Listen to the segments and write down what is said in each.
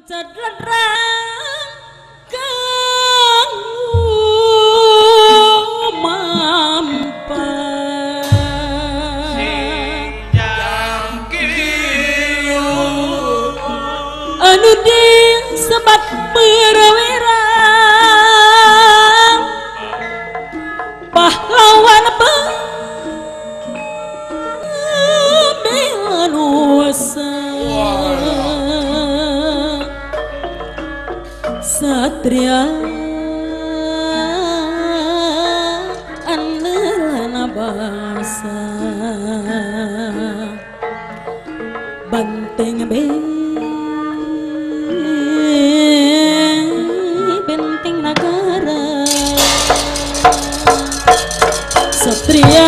Cedrang kang mampan anu disebat perwira pahlawan pembenusa satria andelana bangsa banteng benteng negara satria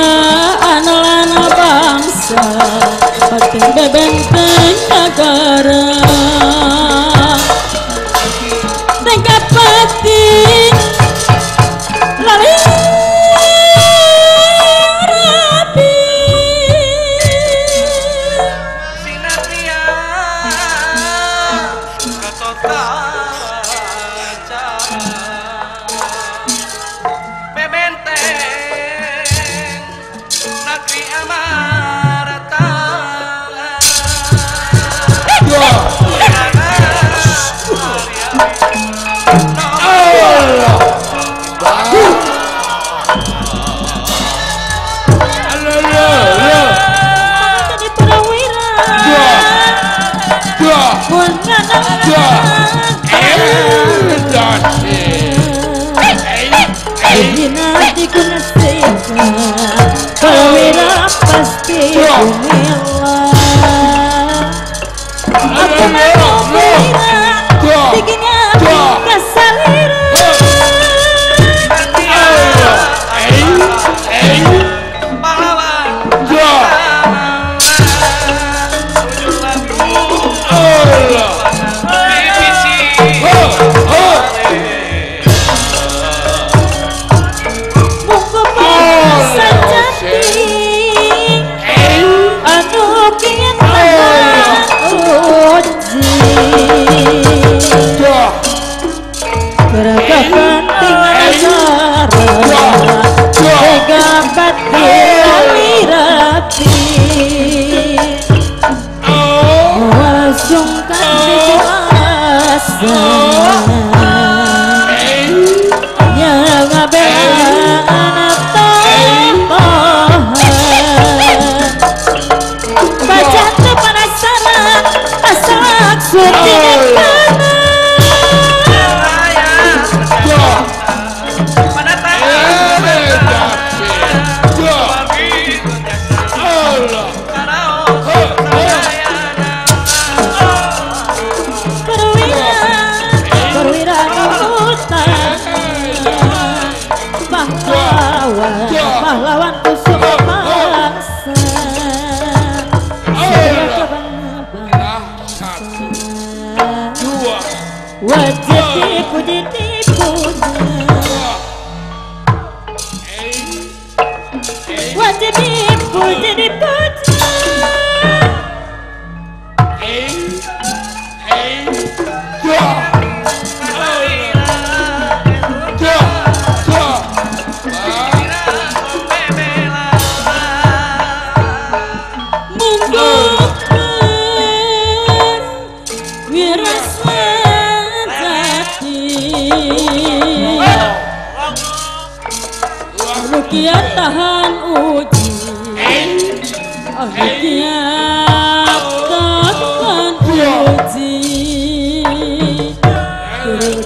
andelana bangsa banteng benteng negara. Pati lali rapi sinatria ketota bebenteng negeri amarta. Perwira pasti gumilah. Aku mau perwira tingginya kasalira. Pahlawan kusuma bangsa. Wajib dipuji dipuja, wajib dipuji dipuja. Rukiat tahan uji, rukiat tahan uji,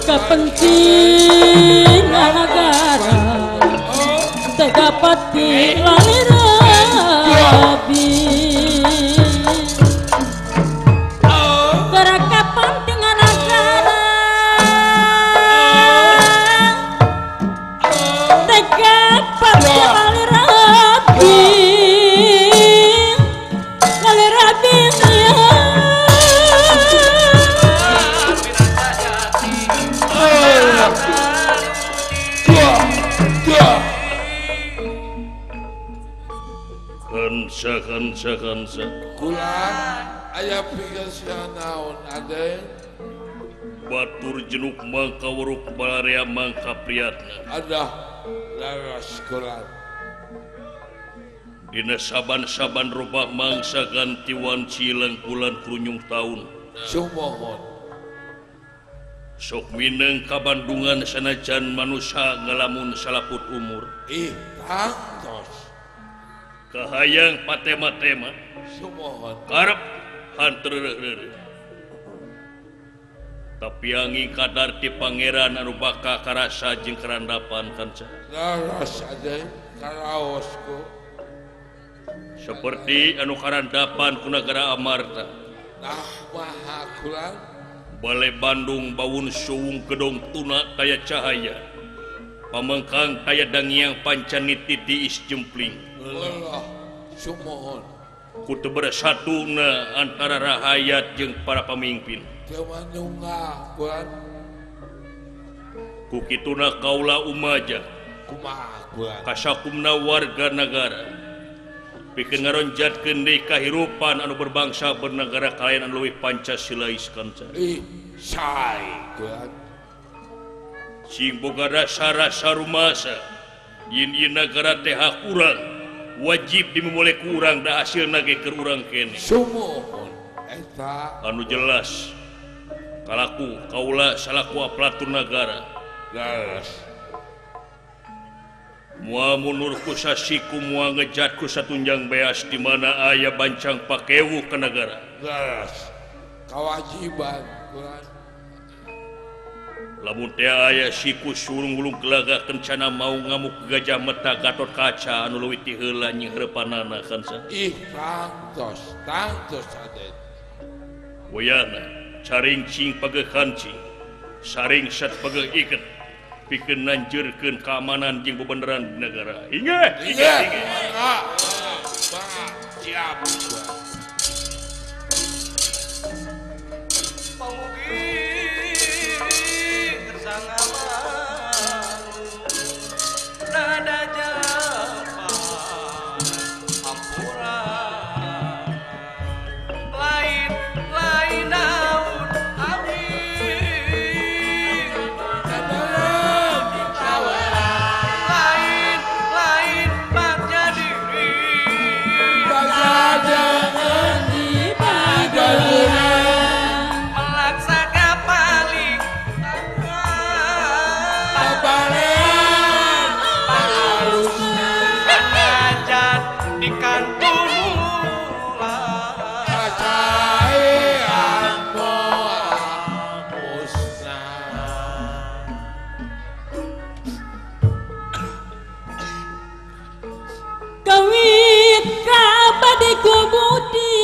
kepentingan negara tegapati lali rabi. Kepentingan negara tegapati lali rabi, lali rabi. Kensa kensa. Kula aya pikir sia naon Aden? Batur jenuk mangka weruk balarea mangka priyatna. Adah laras kulan. Dina saban-saban robah mangsa ganti wanci lengkulan krunyung taun. Sumohon. Sok mineng ka Bandungan sanajan manusia ngalamun salaput umur. Ih, tangtos. Kahayang patema-tema. Sumohon. Karep hantereureureuh. Tapi angin kadar ti pangeran anu baka karasa jeung karandapan kanca. Laras aja karaosku. Seperti anu karandapan ku nagara Amarta. Nah maha kurang. Bale Bandung bawun suwung gedong tuna kaya cahaya. Pamengkang kaya dangiang pancaniti tiis jempling. Allah sumohon. Kutu bersatuna antara rahayat jeung para pemimpin. Kukituna kaula umaja kasakumna warga negara pikeun ngaronjatkeun deui kahirupan anu berbangsa bernegara kalayan anu leuwih Pancasilais kanca. Ih sae kulan. Sing boga rasa-rasa rumasa yin ieu nagara teh hak urang wajib dimumule ku urang da hasilna ge keur urang keneh. Sumuhun eta anu jelas kalaku kaula salaku aparatur nagara. Laras. Mua munur ku sasiku mua ngejat ku satunjang beas di mana aya bancang pakewu ke nagara. Laras. Kawajiban kulan. Lamun teh aya siku surung-wulung gelagah kencana mau ngamuk gajah meta Gatot Kaca anu leuwih ti heula nyingheurepanana kanca. Ih tangtos, tangtos aden. Wayana caring cing pageuh kancing, saring sat pageuh iket, pikeun nanjeurkeun keamanan jeung bebeneran di negara. Ingat, ingat, ingat. Siap. Pamugi kersa ngamangu, nada japa hampura lain lain daun awi lain lain bagja diri melaksaka paling sanajan di kantun Kawit kabadi kubudi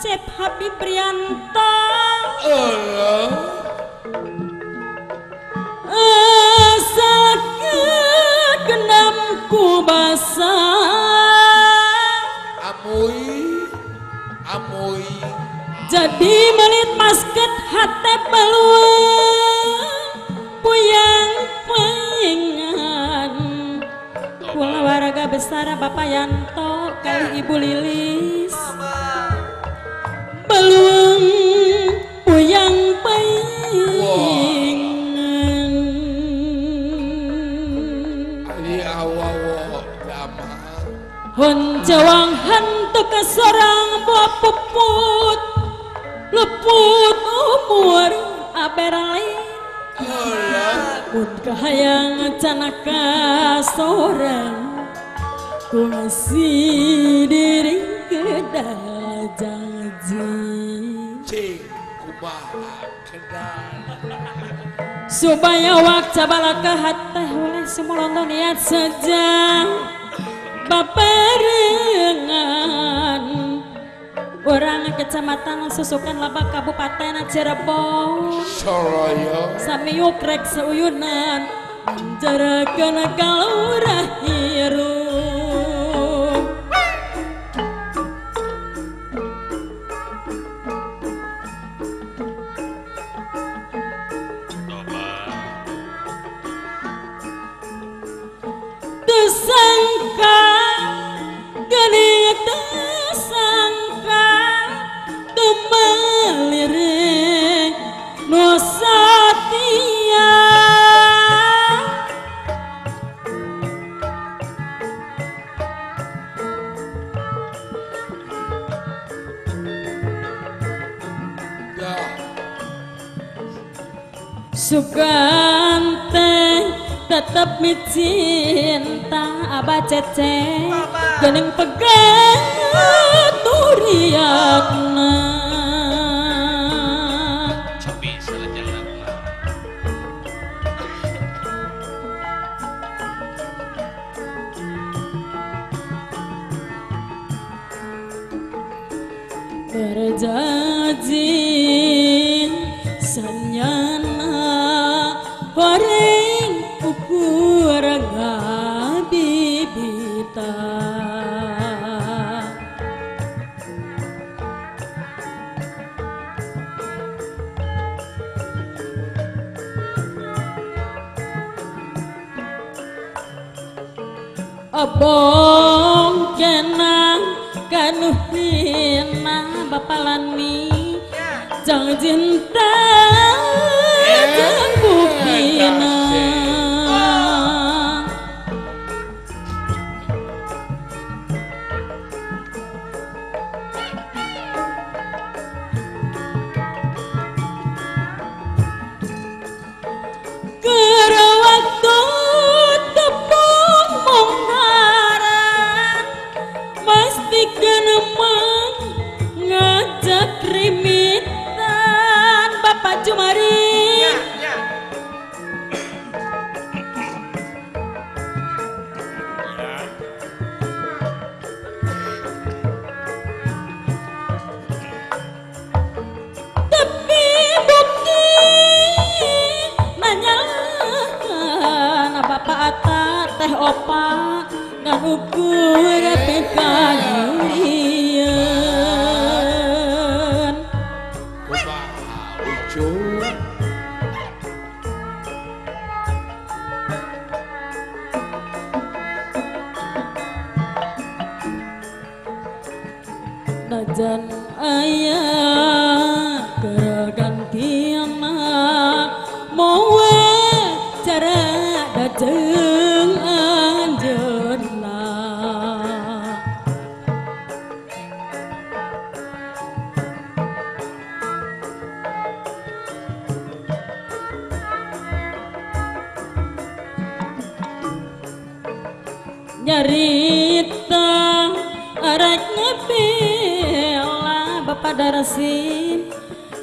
Cep Habib Prianto Sakit genam ku basah Amui amui jadi melit masket hate peluang puyang paingan kula warga besar Bapak Yanto kali Ibu Lilis peluang puyang paingan Ali awawo dama honcewang hantu kesorang buah puput leput umur aberalin pun kahayang canaka sorang ku ngasih diri kedah janji cing kumaha kendal supaya wak cabalaka hateh oleh semua niat sejang babarengan orang kecamatan Susukan Lebak Kabupaten Cirebon Soroyo samiuk rek seuyunan menjarakeun kalurah hirup Tersangka geuning tersangka temelirik Sugante tetep micinta Abah Cece gening pegang turiakna. Berjanji sanyana horeng ukur ngabibita. Abong kenang kanuhina Bapak Lani jang cinta jang bukina. Keur waktu tepung munggaran mesti kenemang ngajak rimitan Bapak Jumari. Ya, ya. Tapi bukti nanya Bapak Ata teh opa dan ukur pekagurian. Najan ayah kegantiana moe cara dajeng anjeunna. Nyarita arek ngebela Bapak Darsin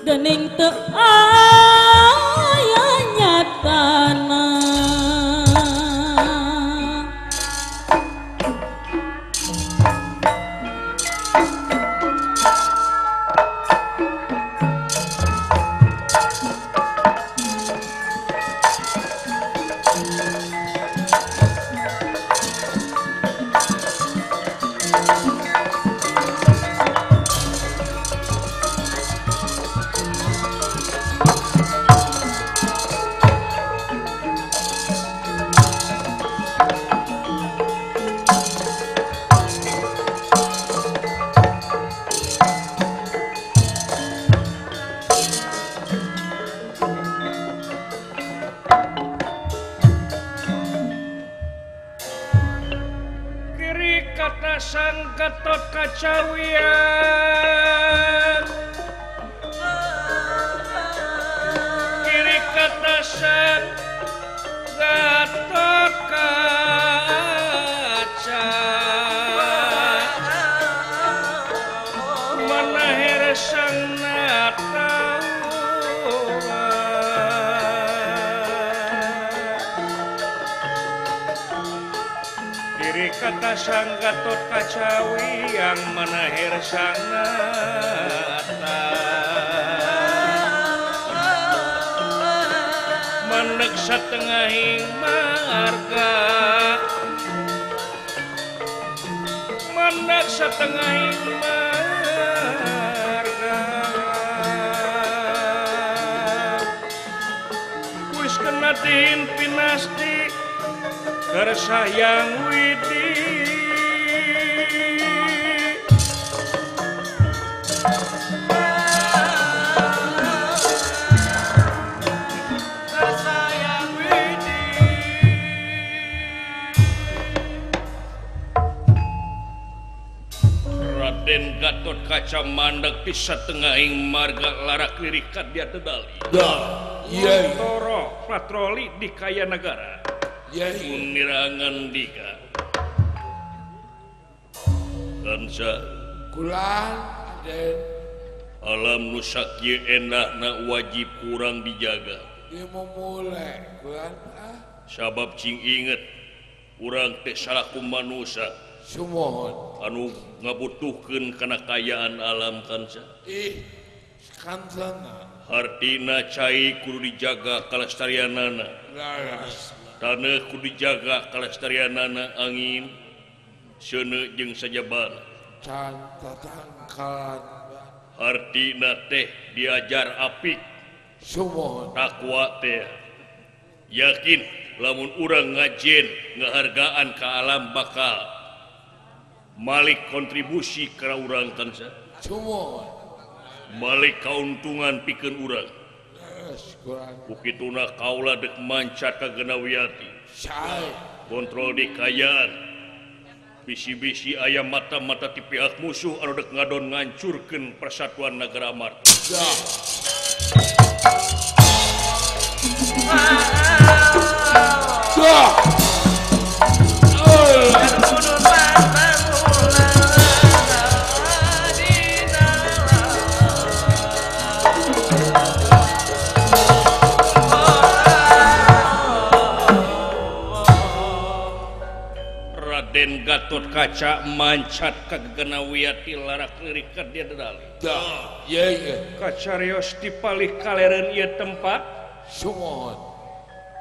gening teu aya nyatana. Kata Sang Gatot Kacawian, kiri kata Sang Gatot Kaca, mana Sang Nata. Kiri kata Sang Gatot Kacawi yang menaher Sang Nata, menek satengahing marga, menek satengahing marga, wis kena din pinasti kersayang widi. Kersayang widi. Raden Gatot Kaca Kaca mandek di satengahing marga larak lirik ka dia tedali. Toro patroli di kaya negara. Unirangan dika. Kansa kulan den alam nu sakieu enahna wajib kurang dijaga. Dimumule kulan ah. Sabab cing inget urang teh salaku manusia. Sumohon anu ngabutuhkeun kana kayaan alam kansa. Ih kansana. Hartina cai kudu dijaga kalestarianana. Laras. Taneuh kudu dijaga kalestarianana angin seuneu jeung sajabana. Can tatangkalan. Hartina teh diajar apik. Sumohon. Takwa teh. Yakin lamun urang ngajin ngahargaan ka alam bakal malik kontribusi ka urang kansa. Sumohon. Malik kauntungan pikeun urang. Bukituna kaula dek mancat ka Genawiati. Kontrol di kayaan. Bisi-bisi aya mata-mata ti pihak musuh anu dek ngadon ngancurkeun persatuan negara Amarta. Raden Gatot Kaca mancat ka Genawiati larak lirik ka dia dedali. Kacarios di palih kalereun ieu tempat. Sumohon.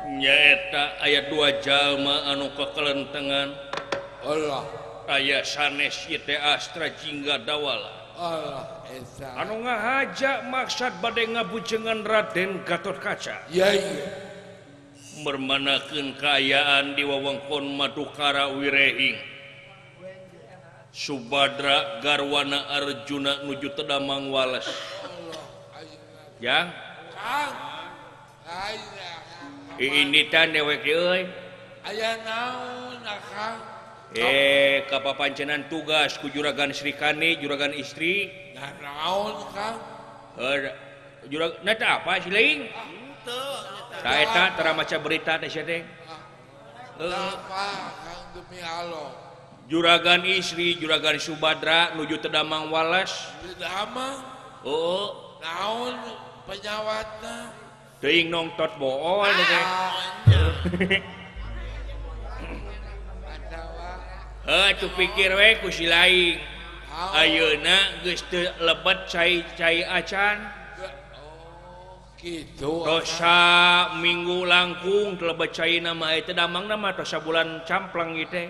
Nyaeta aya dua jalma anu kakelentengan. Allah. Aya sanes ieu teh Astra Jingga Dawala. Allah esa. Anu ngahaja maksad bade ngabujengan Raden Gatot Kaca. Iya iya. Mermanakeun kaayaan di wewengkon Madukara Wirehing. Subadra garwana Arjuna nuju Tedamang Wales. Ya. Ini tan dewek euy. Aya naon akang? Kapapancenan tugas ku Juragan Srikani, Juragan istri. Nah naon Kang? Juragan na teh apa si lain? Saeta tara maca berita teh sia teh. Apa Kang demi Allah. Juragan istri, Juragan Subadra nuju Tedamang Wales. Tedamang? Heeh. Naon penyawatna? Teuing nongtot bool teh. Heuh tu pikir we ku si lain. Ayeuna geus teu lebet cai-cai acan. Gitu. Tosa minggu langkung teu lebet cai nama eta damang nama tos sabulan camplang ieu teh.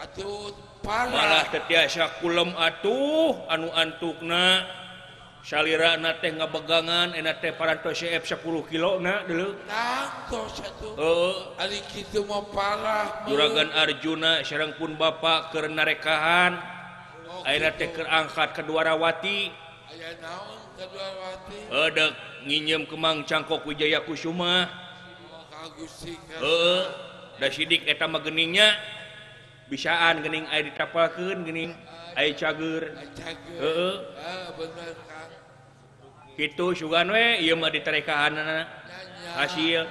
Atuh parah. Malah teu tiasa kulem atuh anu antukna salirana teh ngabegangan enak teh parantos CF 10 kilo na deuleu. Tangtos atuh. Heeh. Ari kitu mah parah. Juragan Arjuna sareng pun bapa keur narekahan. Ayeuna teh keur angkat ka Dwarawati. Aya naon ka Dwarawati? Heuh deuk nginjem Kemang Cangkok Wijaya Kusuma. Heeh. Da sidik eta mah geningnya bisaan gening aya ditapalkeun gening aya cager. Heeh. Bener Kang. Kitu sugan we ieu mah ditarekahanana. Hasil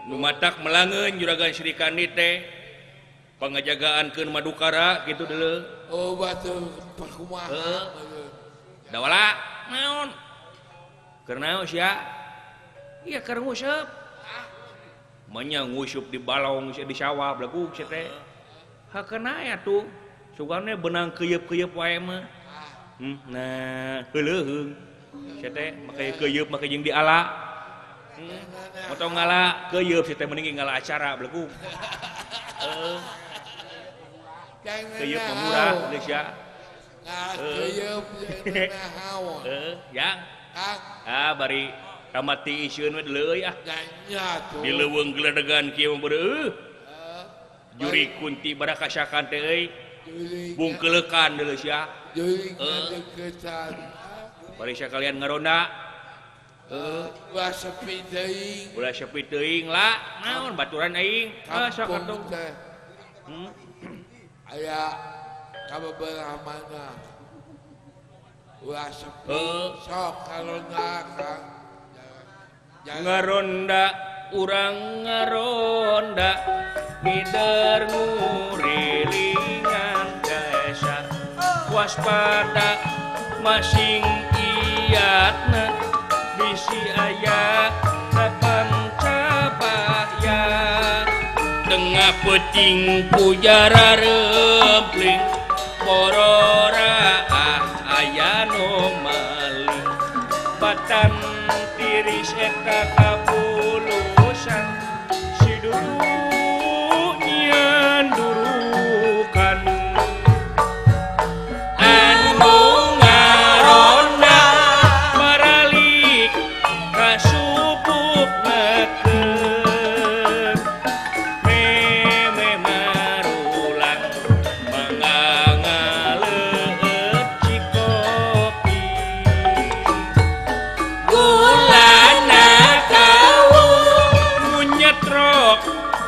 nu matak melangeun Juragan Srikandi teh pangajagaankeun Madukara kitu deuleu. Oh batu pakumaha. Heeh. Dawala naon? Keur naon sia? Ieu keur nguseup. Manya ngusup di balong sia di sawah belegug sia teh. Hakeun aya tuh sugane benang keuyeup-keuyeup wae mah. Nah, heuleuheung. Sia teh make keuyeup make jeung diala. Motong ngala keuyeup sia teh mending ngala acara belegug. Heeh. Keuyeup mah murah geus sia. Ngala keuyeup naon. Heeh, yang. Ah bari kamati isieun we deuleu euy ah. Nya tuh. Di leuweung geledegan kieu mah beureum. Juri kunti barakasakan teh euy. Bungkeleukan deuleu sia. Juri ngadeukeutan. Bari sakalian ngaronda. Heeh. Ulah sepi teuing. Ulah sepi teuing lah. Naon baturan aing. Ah sok atuh. Aya ka beberapa mana. Ulah sepi sok ngaronda Kang. Ngaronda urang ngaronda ngider ngurilingan desa waspada masing iyatna bisi aya kapancabahya tengah peuting pujara rempling porora aya nu maling batan tiris eta kapulusan siduru nyian durukan anu ngaronda maralik kasupuk meken meme marulang mangangaleut cikopi gulana kawung nyetrok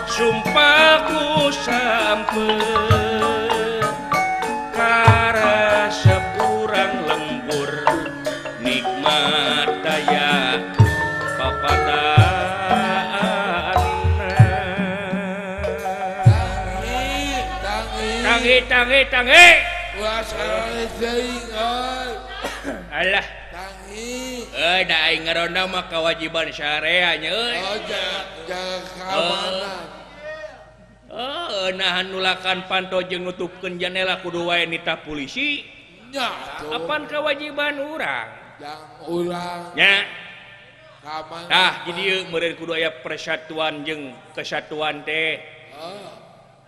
sumpahku sampe karasep urang lembur nikmat daya papadaan. Tangi, tangi. Tangi tangi tangi. Ulah sarare teuing euy. Alah, Tangi. euy da aing ngaronda mah kewajiban syarea nya euy. Oh, jaga keamanan. Oh, nahan nulakan panto jeung nutupkeun janela kudu wae nitah polisi. Nya tuh. Apan kewajiban urang? Jang urang Nya, keamanan. tah jadi ieu meureun kudu aya persatuan jeung kesatuan teh. Oh,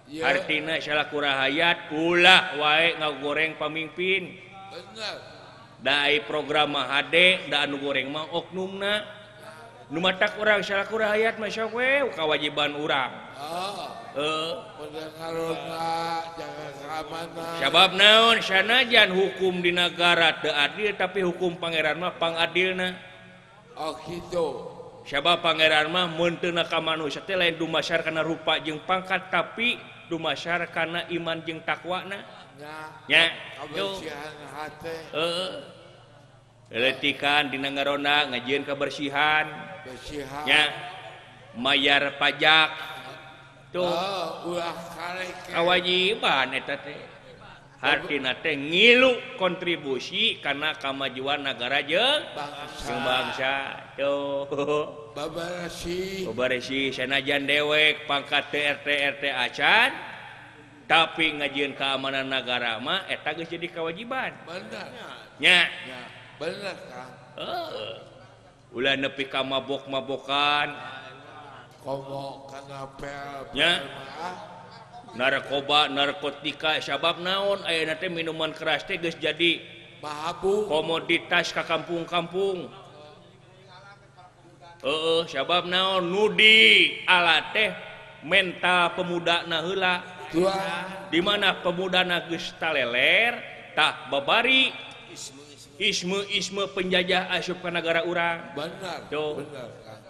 iya. Artina salaku rahayat ulah wae ngagoreng pamimpin. Bener. Da ai program mah hade, da anu goreng mah oknumna. Nu matak urang salaku rahayat mah sok we kewajiban urang. Oh, Heuh. bener ngaronda jaga keamanan. Sabab naon sanajan hukum di negara teu adil tapi hukum pangeran mah pangadilna. Oh gitu. Sabab pangeran mah meunteuna ka manusia teh lain dumasar kana rupa jeung pangkat tapi dumasar kana iman jeung takwana. Nya, Nya, tuh. kebersihan hati, Heeh. Leletikan dina ngaronda ngajieun kebersihan, bersihan. nya mayar pajak. Tuh, Oh, ulah kareke. kewajiban eta teh. Hartina teh ngilu kontribusi kana kamajuan nagara jeung Bangsa. jeung bangsa. Tuh. Babarasi. Babaresi sanajan dewek pangkat teu RT RT acan tapi ngajieun keamanan nagara mah eta geus jadi kewajiban. Bener. Nya. Ya, bener Kang. Heeh. Ulah nepi ka mabok-mabokan, Komo kana pel. Nya. Ah, narkoba, narkotika, sabab naon ayeuna teh minuman keras teh geus jadi mahabu. komoditas ka kampung-kampung. Heeh, sabab naon nu di alat teh mental pemudana heula. Tuan. Di mana pemudana geus taleler tah babari isme-isme penjajah asup ka nagara urang. Bener. Tuh. Bener Kang.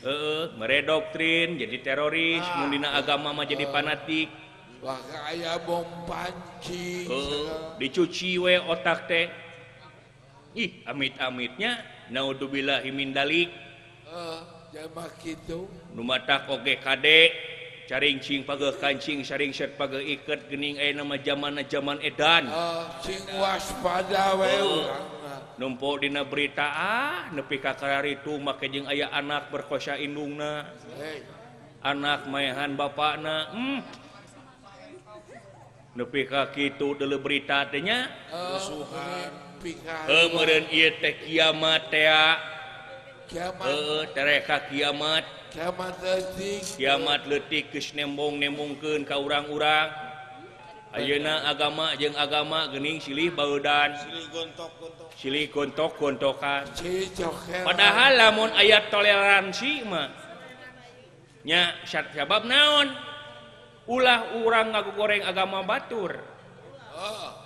Heeh, mere doktrin jadi teroris, mun dina agama mah jadi fanatik. Wah, aya bom panci. Heeh, dicuci we otak teh. Ih, amit-amitnya naudzubillahi min dalik. Heeh, jalma kitu. Nu matak oge kade caringcing pageuh kancing saringset pageuh iket geuning ayeuna mah jamanna jaman edan. Sing waspada we urang. Nempo dina berita ah nepi ka kararitu make jeung aya anak berkosa indungna. Hey, Anak maehan bapakna. Nepi ka kitu deuleu berita teh nya. Rusuhan pika. Heuh meureun ieu teh kiamat tea. Kiamat. Heuh tereh ka kiamat. Kiamat leutik. Kiamat leutik geus nembong-nembongkeun ka urang-urang. Ayeuna agama jeung agama geuning silih baeudan. Silih gontok-gontok. Silih gontok-gontokan. Silih cokelan. Padahal lamun aya toleransi mah nya sabab naon? Ulah urang ngagoreng agama batur.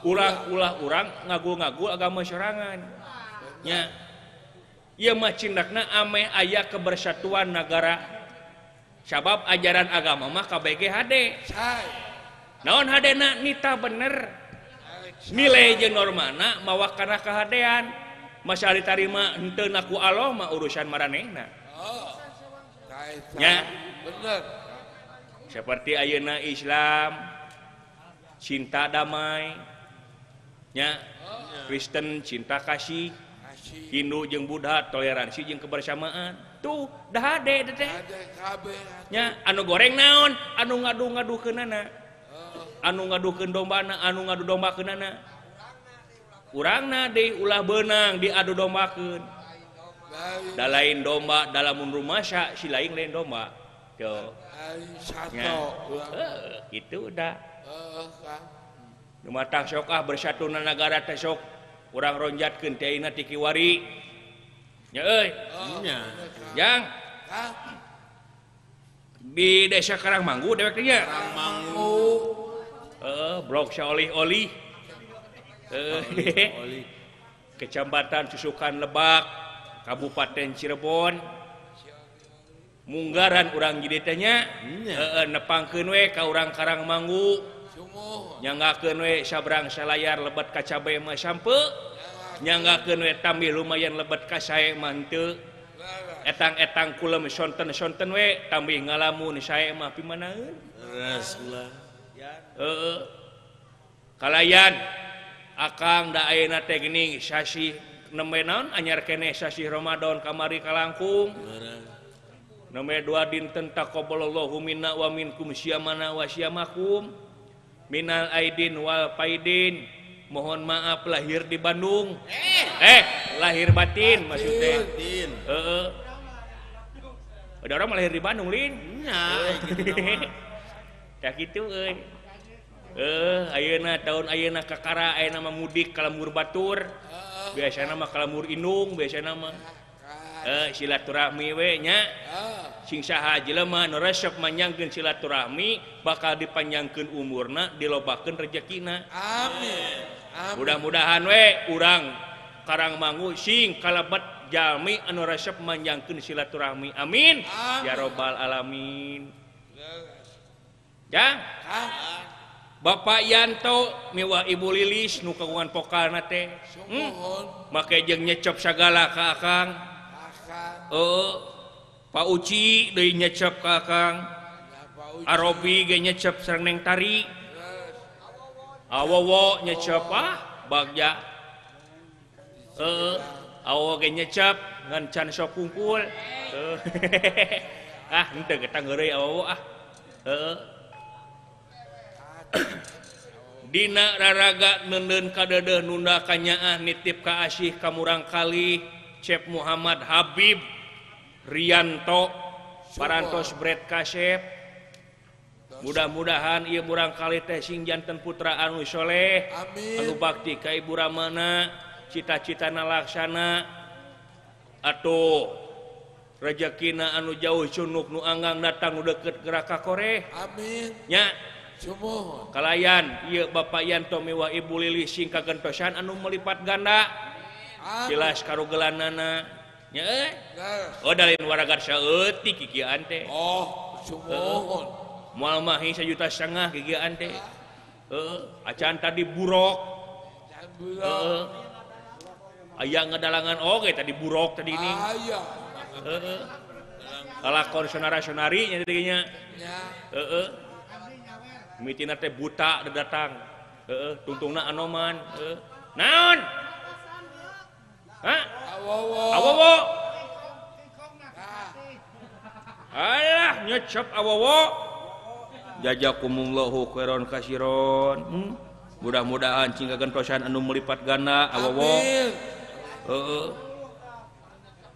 Ulah-ulah urang ngagu-ngagu agama sorangan. Nya ieu mah cindakna ameh aya kebersatuan nagara. Sabab ajaran agama mah KBG HD. Naon hadena nita bener. Nilai jeung normana mawa kana kahadean. Masa ditarima henteu ku Allah mah urusan maranehna. Nya bener. Seperti ayeuna Islam cinta damai nya, Kristen cinta kasih, Hindu jeung Buddha toleransi jeung kebersamaan. Tuh dah hade teh. Nya anu goreng naon? Anu ngadu-ngadukeunana. Anu ngadukeun dombana, anu ngadu dombakeunana. Urangna deui ulah beunang diadu dombakeun. Da lain domba dalamun rumasa si lain lain domba. Tuh. Nya. Kitu dah. Nu matang sok ah bersatuna nagara teh sok urang ronjatkeun teh ayeuna ti kiwari. Nya euy. Nya. Jang. Di desa Karangmanggu dewek teh nya. Karangmanggu. Blok Saolih-olih. Kecamatan Susukan Lebak, Kabupaten Cirebon. Munggaran urang jadi teh nya. Nepangkeun we ka urang Karangmanggu. Nyanggakeun we sabrang salayar lebet ka cabe mah sampe. Nyanggakeun we tambih lumayan lebet ka sae mah henteu. Etang-etang kulem sonten-sonten we tambih ngalamun sae mah pimanaeun. Rasulullah. Kalayan akang da ayeuna teh geuning sasih nembe naon anyar keneh sasih Ramadan kamari kalangkung. Nembe dua dinten taqabbalallahu minna wa minkum syamana wa syamakum. Minal aidin wal faidin. Mohon maaf lahir di Bandung. Lahir batin maksudnya. Heeh. Ada orang lahir di Bandung, Lin. Nya, gitu mah. Tah kitu euy. Ayeuna tahun ayeuna kakara ayeuna mah mudik ka lembur batur. Biasana mah ka lembur indung biasana mah. Silaturahmi we nya. Sing saha jelema nu resep manjangkeun silaturahmi bakal dipanjangkeun umurna, dilobakeun rejekina. Amin. Mudah-mudahan we urang Karangmangu sing kalebet jalmi anu resep manjangkeun silaturahmi. Amin. Ya robbal alamin. Jang. Bapak Yanto miwah Ibu Lilis nu kagungan pokalna teh. Make jeung nyecep sagala ka akang. Pak Uci deui nyecep ka akang. Arobi ge nyecep sareng Neng Tari. Awowo nyecep ah bagja. Awowo ge nyecep ngan can sok kungkul. Ah henteu getang heureuy awowo ah. Dina raraga neundeun kadeudeuh nunda kanyaah nitip ka asih ka murangkalih Cep Muhammad Habib Rianto parantos Bret Kasep. Mudah-mudahan ieu murangkalih teh sing janten putra anu soleh, anu bakti ka ibu ramana, cita-citana laksana, atuh rejekina anu jauh cunuk nu anggang datang nu deukeut gerak ka koreh. Amin. Nya. Kalayan ieu Bapak Yanto miwah Ibu Lili sing kagentosan anu melipat ganda. Jelas karugelanana nya euy. Oh dalin waragar saeutik kikieuan teh. Oh, sumuhun. Moal mahi 1,5 juta kikieuan teh. Heeh, acan tadi burok. Heeh. Aya ngadalangan oge tadi burok tadi ini. Aya. Heeh. Kalakon sonara-sonari nya tadinya. Heeh. Mitina teh buta datang. Heeh, tungtungna anoman. Heeh. Naon? Hah? Awowo. Awowo. Alah nyecep awowo. Jazakumullahu khairan kasiron. Mudah-mudahan cing kagentosan anu melipat ganda awowo. Heeh.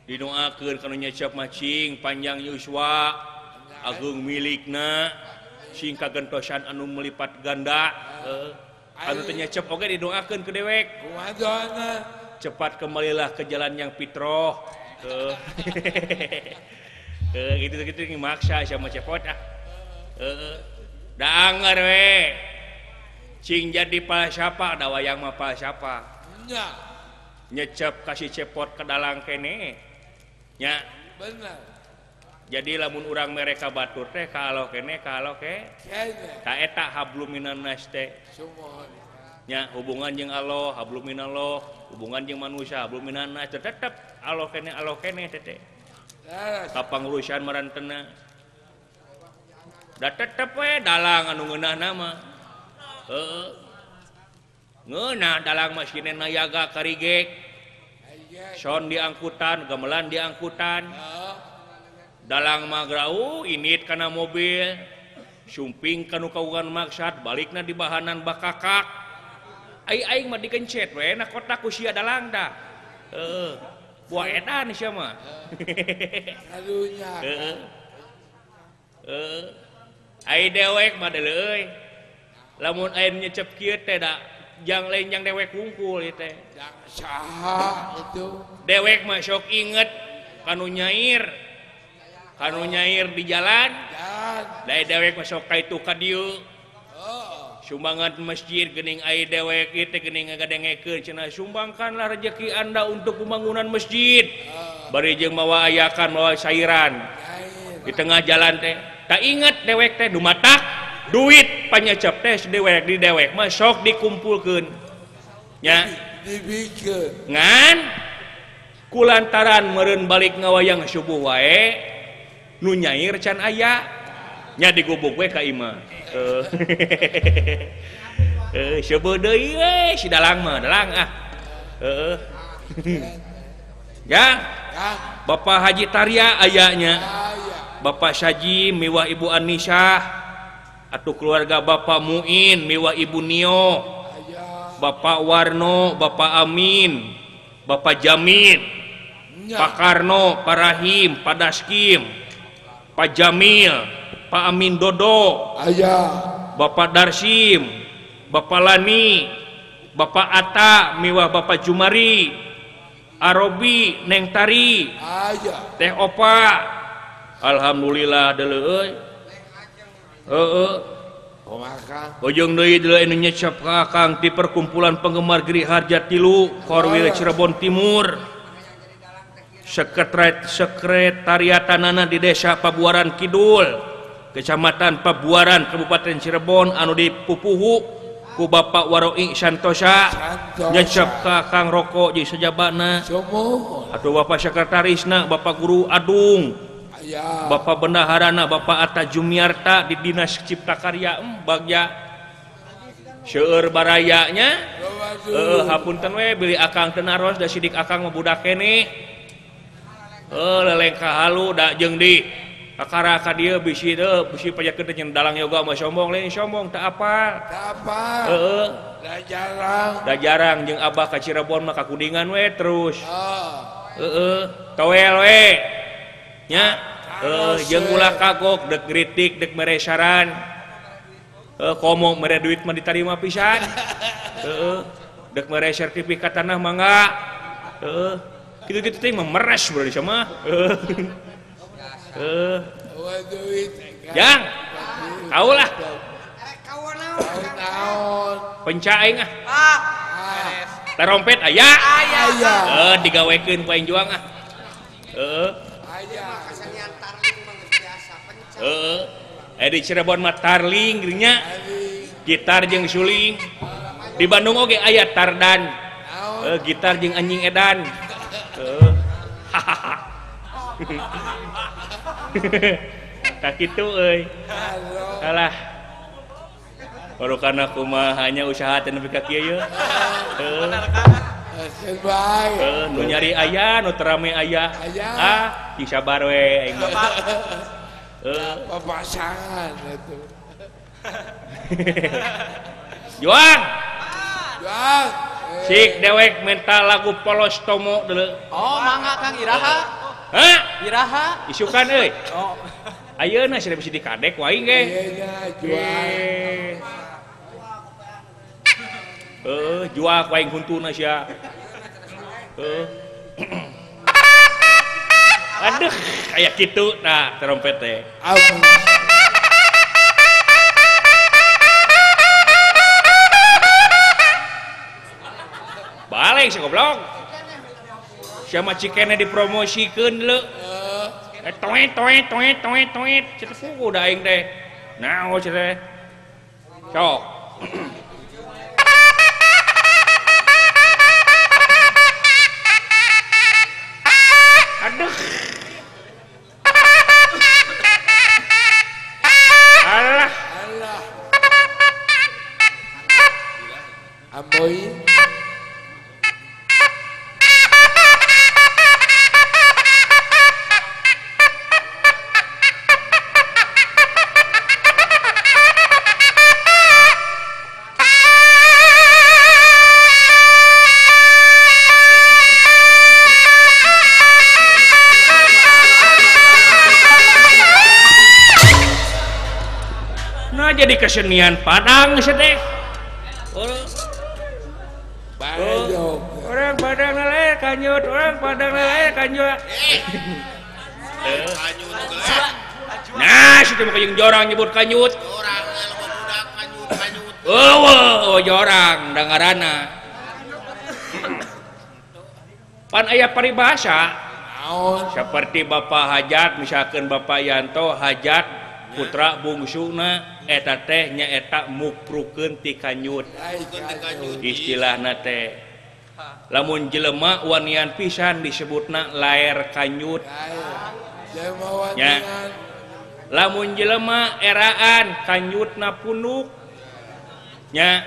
Didoakeun kana nyecep mah cing panjang yuswa, agung milikna. Sing kagentosan anu melipat ganda. Anu teu nyecep oge didoakeun ke dewek. Kumaha doana? Cepat kembalilah ke jalan yang fitroh. Gitu-gitu maksa sama cepot ah. Dangar we. Cing jadi palsafah da wayang mah palsafah. Nya. Nyecep kasih cepot ke dalang kene. Nya. Bener. Jadi lamun urang mereka batur teh ka aloh kene ka aloh ke. Kene. Ta eta hablum minannas teh. Sumuhun. Nya hubungan jeung Allah, hablum minallah, hubungan jeung manusia, hablum minannas, tetep Allah keneh teh. Kapangurusan marantena. Da tetep we dalang anu ngeunah mah. Heeh. Ngeunah dalang mah sinen nayaga karigek. Son diangkutan, gamelan diangkutan. Dalang mah grau init kana mobil, sumping kanu kagungan maksad, balikna di bahanan bakakak. Ai aing mah dikencet we na kotak ku sia dalang dah. Heeh. Buah edan sia mah. Karunya. Heeh. Heeh. Ai dewek mah deuleu euy. Lamun aing nyecep kieu teh da jang lain jang dewek wungkul ieu teh. Jang saha itu? Dewek mah sok inget kanu nyair. Kanu nyair di jalan. Da dewek mah sok ka itu ka dieu. Sumbangan masjid geuning ai dewek ieu teh geuning ngagadengekeun cenah sumbangkanlah rezeki Anda untuk pembangunan masjid. Bari jeung mawa ayakan mawa sairan. Di tengah jalan teh tak inget dewek teh dumatak duit panyecep teh dewek di dewek mah sok dikumpulkeun. Nya dibikeun. Ngan kulantaran meureun balik ngawayang subuh wae nu nyair can aya nya digubuk we ka imah. Seubeuh deui we si dalang mah dalang ah. Heeh. Ya. Bapak Haji Tarya aya nya. Bapak Saji miwah Ibu Anisah atau keluarga Bapak Muin miwah Ibu Nio. Bapak Warno, Bapak Amin, Bapak Jamin, Pak Karno, Pak Rahim, Pak Daskim, Pak Jamil, Pak Amin Dodo, Bapak Darsim, Bapak Lani, Bapak Atta, miwah Bapak Jumari, Arobi, Neng Tari, Teh Opa. Alhamdulillah deuleu euy. Heeh. Ujung deui deuleu anu nyecep ka Akang ti perkumpulan penggemar Giri Harja Tilu, Korwil Cirebon Timur. Sekretariatanana di Desa Pabuaran Kidul, Kecamatan Pabuaran, Kabupaten Cirebon anu dipupuhu ku Bapak Waroi Santosa nyecep ka Kang Roko jeung sajabana atau Bapak Sekretarisna Bapak Guru Adung, Bapak Bendaharana Bapak Atta Jumiarta di Dinas Cipta Karya bagja seueur barayanya. Hapunten we bilih Akang teu naros da sidik Akang mah budak keneh. Leleng ka halu da jeung di kakara ka dieu bisi teu bisi pajakeun teh dalang yoga mah sombong lain sombong teu apal. Teu apal. Heeh. Da jarang. Da jarang jeung abah ka Cirebon mah kakudingan we terus. Heeh, towel we. Nya, heuh jeung ulah kagok deuk kritik deuk mere saran. Heuh komo mere duit mah ditarima pisan. Heeh, deuk mere sertifikat tanah mangga. Heeh. Kitu-kitu teh memeres bro di sama. Heeh. Jang. Kaulah. Penca aing ah. Terompet aya. Heuh digawekeun ku aing juang ah. Heeh. Heeh. Di Cirebon mah tarling nya. Gitar jeung suling. Di Bandung oge aya tardan. Gitar jeung anjing edan. Hahaha. Tak kitu euy. Alah. Baru kana kumaha nya usaha teh nepi ka kieu ye. Heuh. Nu nyari aya, nu terame aya. Ah, cing sabar we aing mah. Heuh. Papasangan atuh. Juang. Juang. Sik dewek minta lagu Polos Tomo deuleu. Oh, mangga Kang Iraha. Hah? Iraha. Isukan euy. Oh. Ayeuna sia bisi dikadek ku aing ge. Ayeuna juang. Heuh, jual ku aing huntuna sia. Heuh. Aduh, aya kitu nah trompet teh. Balik si goblok. Sia mah cikene dipromosikeun leu. Toet toet toet toet toet cenah puguh da aing teh. Naon cenah teh. Sok. Jadi kesenian Padang sedeh. Orang Padang lele kanyut, orang Padang lele kanyut. Nah, situ mah jeung jorang nyebut kanyut. Jorang loba budak kanyut kanyut. Eueuh, jorang dangarana. Pan aya paribasa. Seperti Bapak Hajat, misalkan Bapak Yanto Hajat putra bungsuna eta teh nyaeta muprukeun ti kanyut. Istilahna teh. Lamun jelema wanian pisan disebutna laer kanyut. Nya. Lamun jelema eraan kanyutna punuk. Nya.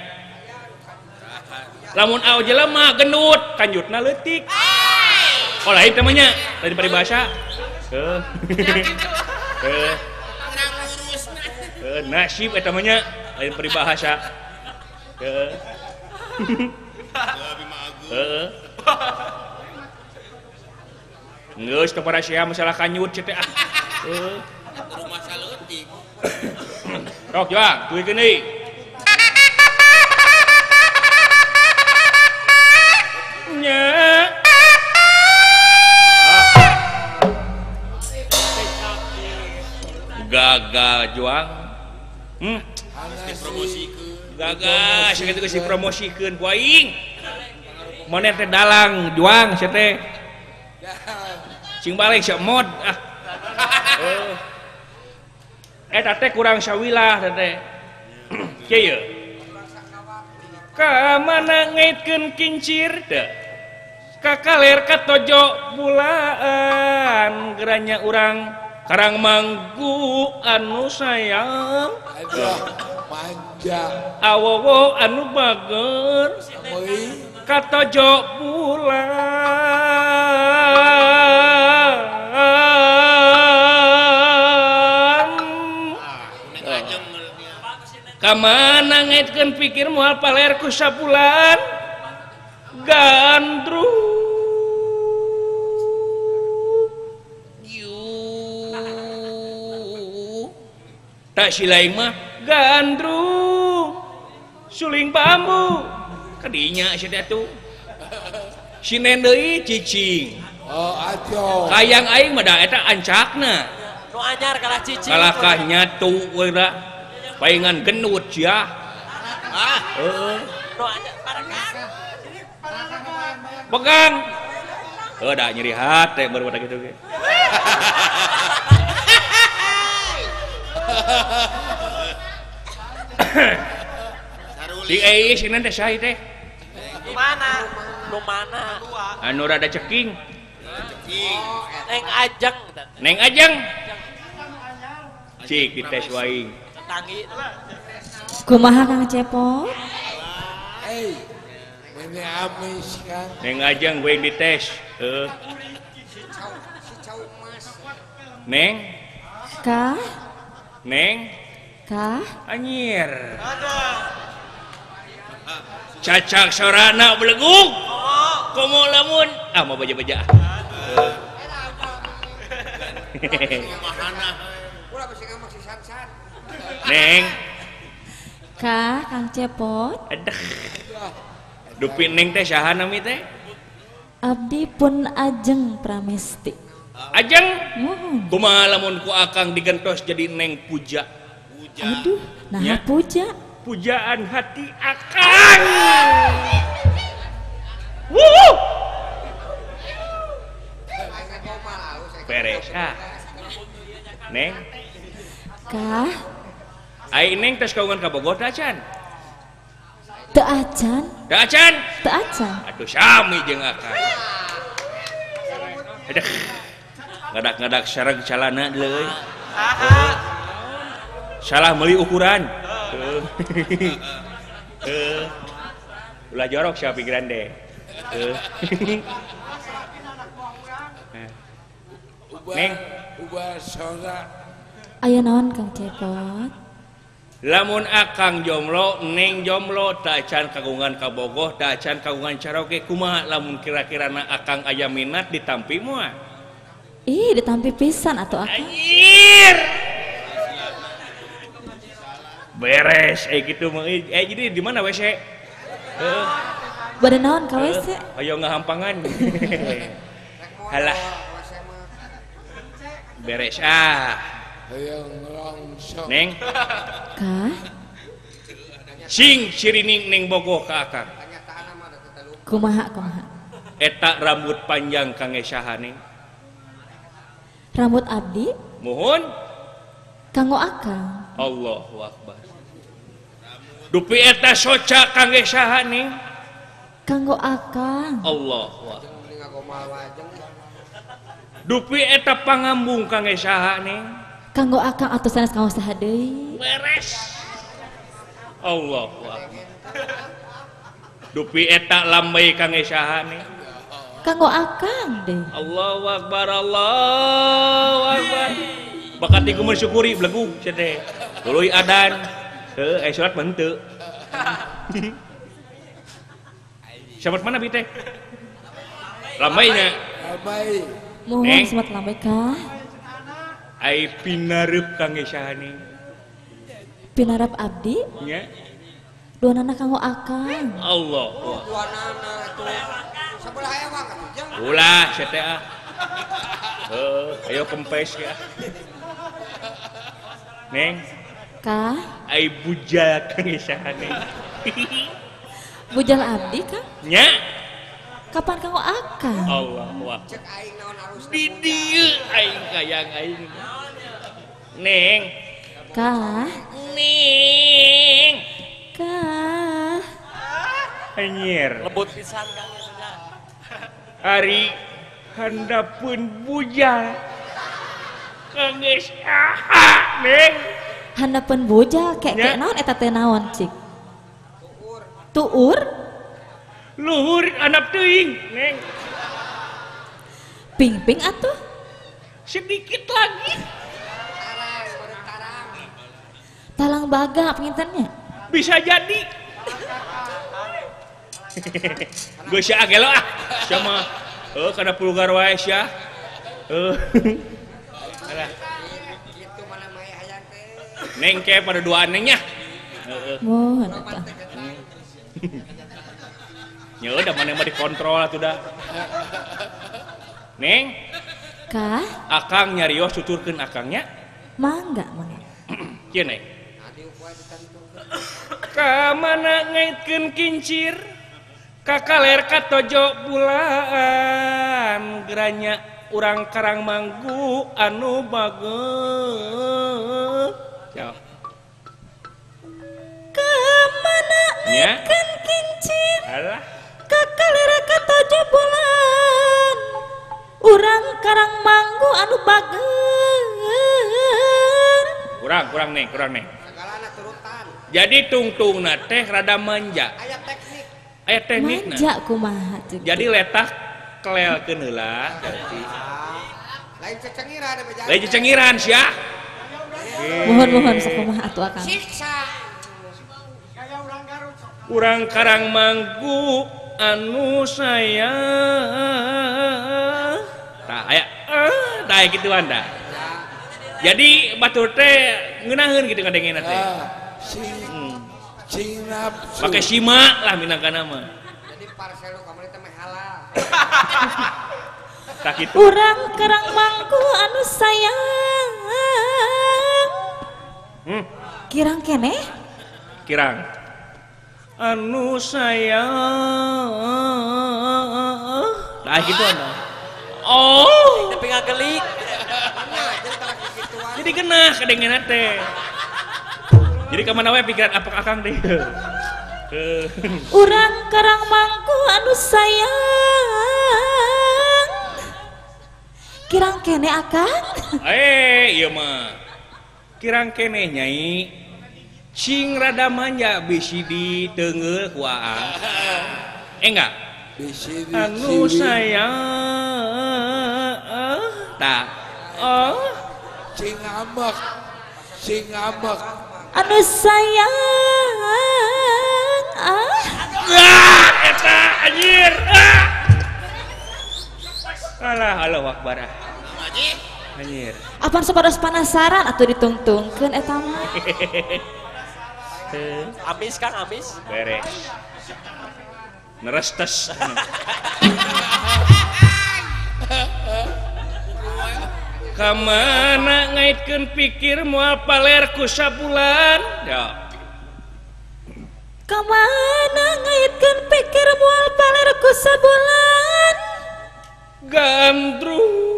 Lamun aw jelema gendut kanyutna leutik. Oh lain namanya, lain paribasa. Nasib eta mah nya, lain peribahasa. Heeh. Geus teu parasia masalah kanyut teh ah. Heeh. Rumah saleutik. Sok juang, duikeun deui. Nya. Gagal juang. Gagal sakitu geus dipromosikeun ku aing. Maneh teh dalang juang sia teh. Cing balik sia mod ah. Eta teh kurang sawilah teh. Kieu ye. Ka mana ngaitkeun kincir teh? Ka kaler ka tojo bulaan geranya urang Karang manggu anu sayang manja awowo anu bager katojo bulan kamana ngaitkeun pikir moal paler ku sabulan gandrung. Tak silaing mah gandrung suling bambu kadinya sia teh atuh sinen deui cicing. Oh atuh kayang aing mah da eta ancakna nu anyar kalah cicing kalakah nyatu we da paingan gendut sia. Ah heeh nu anyar pegang heuh da nyeri hate baru pada kitu ge. Di euy sinen teh saha teh? Nu mana? Nu mana? Anu rada ceking. Ceking. Neng Ajeng. Neng Ajeng. Cik dites waing. Tangi. Kumaha Kang Cepot? Hei. Meni amis kan. Neng Ajeng waing dites. Heuh. Neng. Ka. Neng. Ka. Anjir. Cacak sorana belegug. Komo lamun ah mau baja-baja. Neng. Ka Kang Cepot. Aduh. Dupi Neng teh saha nami teh? Abdi pun Ajeng Pramesti. Ajeng? Mohon. Kumaha lamun ku akang digentos jadi Neng Puja. Aduh, nah ya. Puja. Pujaan hati akang. Wuh. Beres ah. Neng. Kah? Ai Neng tos kagungan ka Bogor teh acan? Teu acan. Teu acan? Teu acan. Aduh sami jeung akang. Aduh. Ngadak-ngadak sareng calana deui. Salah meuli ukuran. Ulah jorok siapa pikiran deh. Neng. Aya naon Kang Cepot? Lamun akang jomblo, Neng jomblo, tak acan kagungan kabogoh, tak acan kagungan caroge, kumaha lamun kira-kirana akang aya minat ditampi moal? Ih, ditampi pisan atuh akang. Anjir. Beres gitu mah. Jadi di mana WC? Heeh. Bade naon ka WC? Ayo ngahampangan. Halah. Beres ah. Hayang langsung. Neng. Kah? Sing sirining neng bogoh ka akang. Kumaha kumaha? Eta rambut panjang kangge saha neng? Rambut abdi? Muhun. Kanggo akang. Allahu Akbar. Dupi eta soca kangge saha neng? Kanggo akang. Allahu Akbar. Dupi eta pangambung kangge saha neng? Kanggo akang atuh sanes kanggo saha deui. Beres. Allahu Akbar. Dupi eta lambai kangge saha neng? Kanggo akang deh. Allahu Akbar, Allahu Akbar. Bakat iku mensyukuri belegug sia teh. Tuluy adan. Heuh, salat mah henteu. Sabat mana bi teh? Lambainya. Lambai. Mohon sabat lambai kah? Ai pinareup kangge saha ning? Pinareup abdi? Nya. Duanana kanggo akang. Allah. Duanana atuh. Sabelah ewang atuh jeung. Ulah sia teh ah. Heuh, ayo kempes ya. Neng. Kah? Ai bujal kangge saha ning? Bujal abdi kang? Nya. Kapan kanggo akang? Allah wah. Cek aing naon arus. Di dieu aing kayang aing. Neng. Kah? Neng. Kah? Anjir. Lembut pisan kang nya. Ari handapeun bujal. Kangge saha, Neng? Handapeun bujal kek naon eta teh naon cik? Tuur. Tuur? Luhur anak teuing, Neng. Ping-ping atuh? Sedikit lagi. Tarang, tarang. Talang baga pengintennya? Bisa jadi. Geus sia gelo ah. Sia mah heuh kana pulgar wae sia. Heuh. Alah. Kitu mana mah hayang teh. Neng ke pada duaan nengnya. Heeh. Mohon atuh. Nya udah mana mah dikontrol atuh da. Neng. Kah? Akang nyarios tuturkeun akangnya. Mangga mangga. Kieu Neng. Ka mana ngaitkeun kincir? Ka kaler ka tojo bulaan geranya urang Karang Manggu anu bageut. Ya. Ka mana ngaitkeun kincir? Alah. Ka kaler ka tojo bulaan urang Karang Manggu anu bageut. Kurang neng, kurang neng. Sagalana turutan. Jadi tungtungna teh rada manja. Aya teknik. Aya teknikna. Manja kumaha cek. Jadi letah kelelkeun heula jadi. Lain cecengiran beja. Lain cecengiran sia. Mohon-mohon sakumaha atuh akang. Siksa. Urang Karang Manggu anu sayang. Tah aya tah kituan dah. Jadi batur teh ngeunaheun kitu ngadengena teh. Sing nafsu. Pakai sima lah minangkana mah. Jadi parcel lu kamari teh meh halal. Tah kitu. Urang Karang Manggu anu sayang. Kirang keneh? Kirang. Anu sayang. Tah kitu anu. Oh, tapi ngagelik. Jadi genah kadengena teh. Jadi ka mana we pikiran apa akang teh. Urang Karang Manggu anu sayang. Kirang kene akang? Ieu mah. Kirang kene nyai. Cing rada manja bisi diteungeul ku aang. Enggak? Bisi di anu sayang. Tah. Oh. Cing ambek. Sing ambek. Anu sayang. Ah. Ah, eta anjir. Ah. Alah, Allahu Akbar. Ah. Anjir. Apan supados panasaran atuh ditungtungkeun eta mah. Amis Kang, amis. Beres. Nerestes. Kamana ngaitkeun pikir moal paler ku sabulan? Ya. Kamana ngaitkeun pikir moal paler ku sabulan? Gandrung.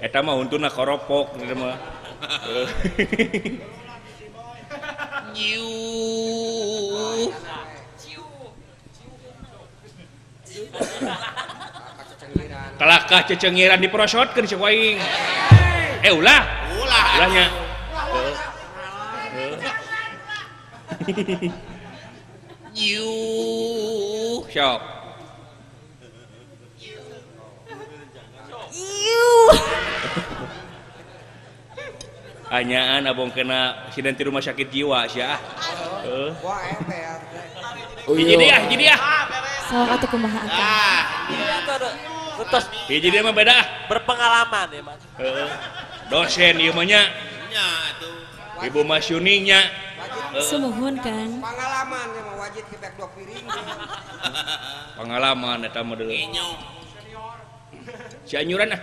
Eta mah huntuna koropok gitu mah. Nyiuh. Kalakah cecengiran diprosotkeun cek aing. Ulah. Ulah. Ulahnya. Nyiuh. Sok. Anyaan abong kena siden di rumah sakit jiwa sia. Heeh. Wah ember. Hiji deui ah, hiji deui ah. Sok atuh kumaha atuh. Terus hiji deui mah beda ah. Berpengalaman ya, Mas. Heeh. Dosen ieu mah nya. Nya atuh. Ibu Masyuni nya. Sumuhun Kang. Pengalaman ya mah wajib kebek dua piring. Pengalaman eta mah deui. Cianjuran ah.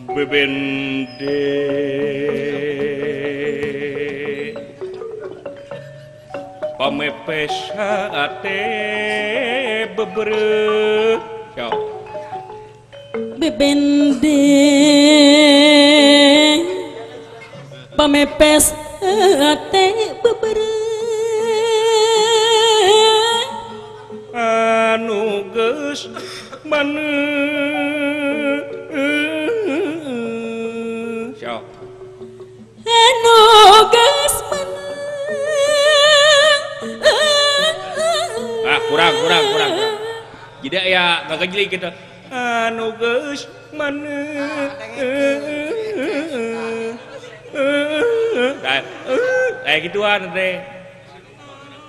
Bebende pamepes hate bebereuh. Sok. Bebende pamepes hate bebereuh anu geus maneuh. Sok. Anu geus maneuh. Ah, kurang. Jadi aya ngagejlik gitu. Anu geus maneuh. Kayak gituan teh.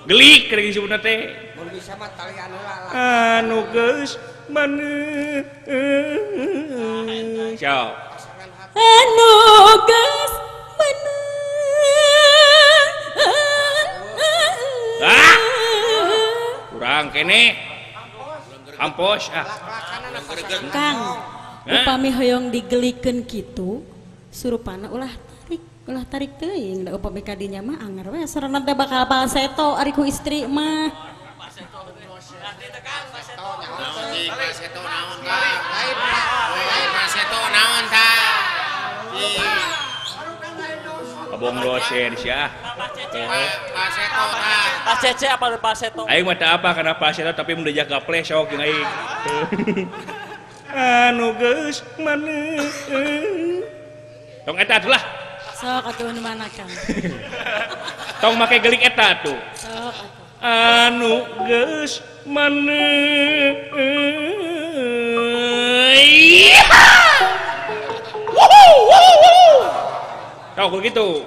Gelik keur disebutna teh. Mun bisa mah talian heula. Anu geus maneuh. Sok. Anu geus maneuh. Ah. Kurang kene. Ampos ah. Kang, upami hoyong digelikeun kitu, surupana ulah tarik teuing da upami ka dinya mah anger we sarana teh bakal falseto ari ku istri mah. Falseto naon tah? Falseto naon tah? Abong dosen sia. Falseto tah. Pasece apa falseto? Aing mah teu apa kana falseto tapi mun dijaga gaple sok jeung aing. Anu geus maneuh. Tong eta atuh lah. Sok atuh nu mana Kang? Tong make gelik eta atuh. Sok atuh. Anu geus maneuh. Sok gitu.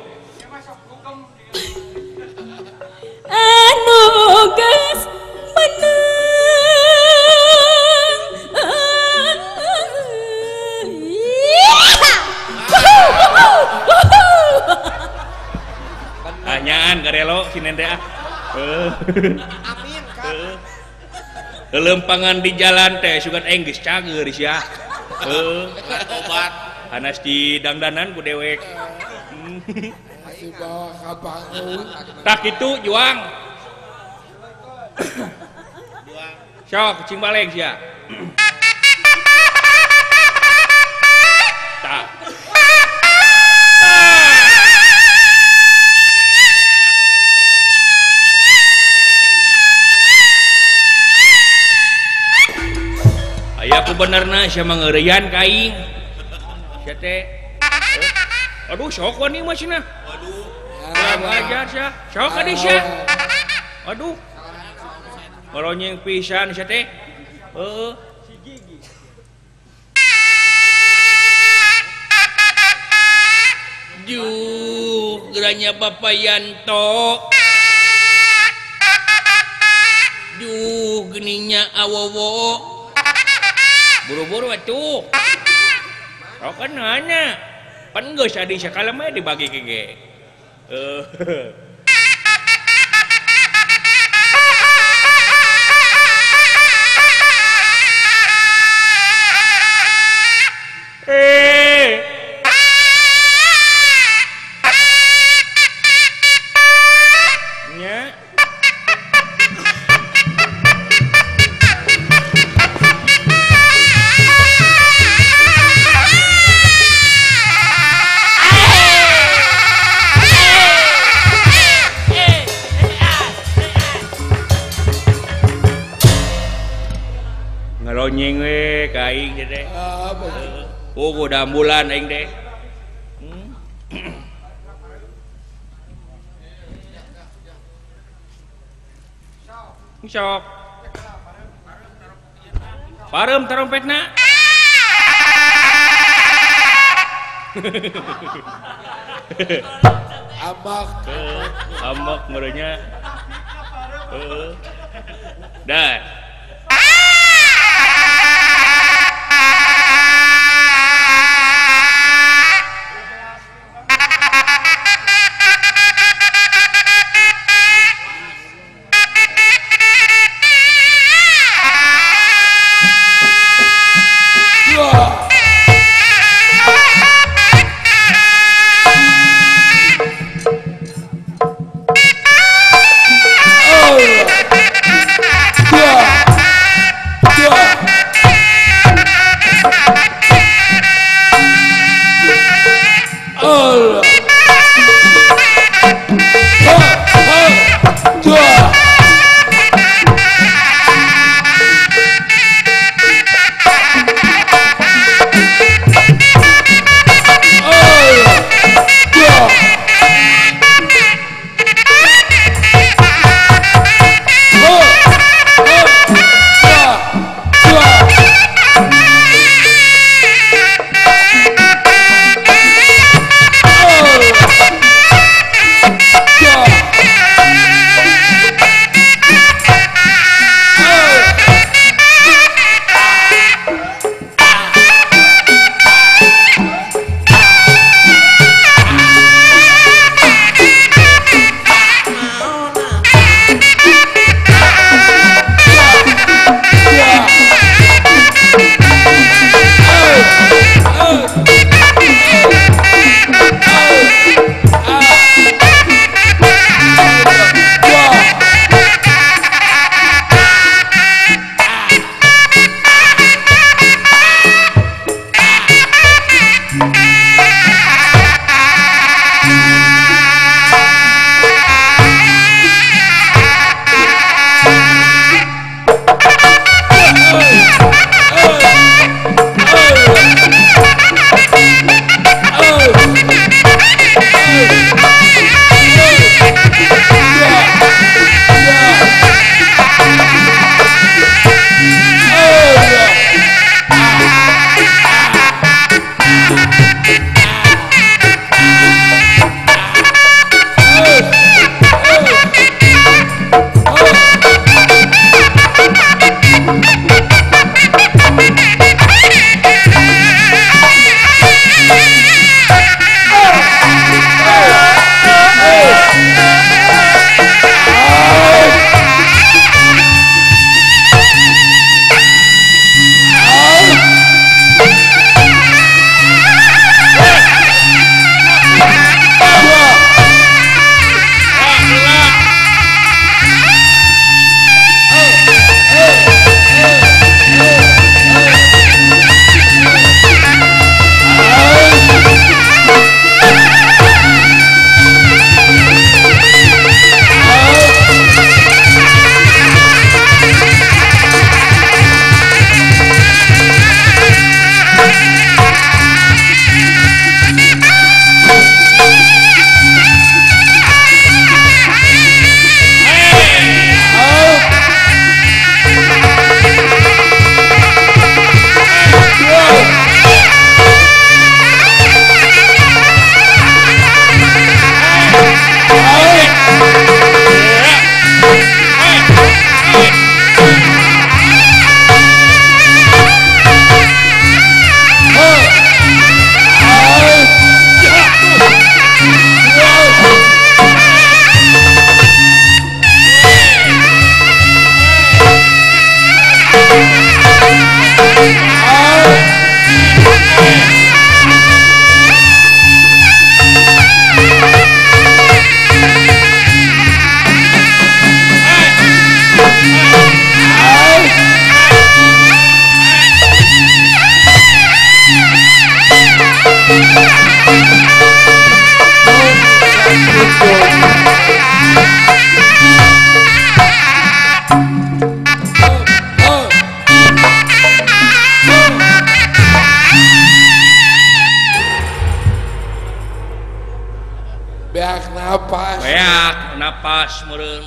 Anu geus menang. Anyaan garelo si nende ah. Amin Kang. Lempangan di jalan teh sugan aing geus cager sia. Heuh. Obat. Hanas di dangdanan ku dewek. Dibawa ka bangun. Tak kitu juang. Sok cing balik sia. Tak. Ku benerna sia mah ngeureyan ka aing. Sia teh. Aduh sok wani mah cenah. Waduh. Kurang ajar sia. Sok ka dieu sia. Aduh. Ngaronyeng pisan sia teh. Heeh. Juh, geranya Bapak Yanto. Juh, geninya awowo. Buru-buru atuh. Sok kan nanya. Pan geus adi sakala mah dibagi ke ge. Nya. Ngaronyeng we ka aing teh. Oh, goda ambulan aing teh. Sok. Pareum trompetna. Amak. Amak merenya. Heeh. Dah. Yeah. Beak napas. Beak napas meureun.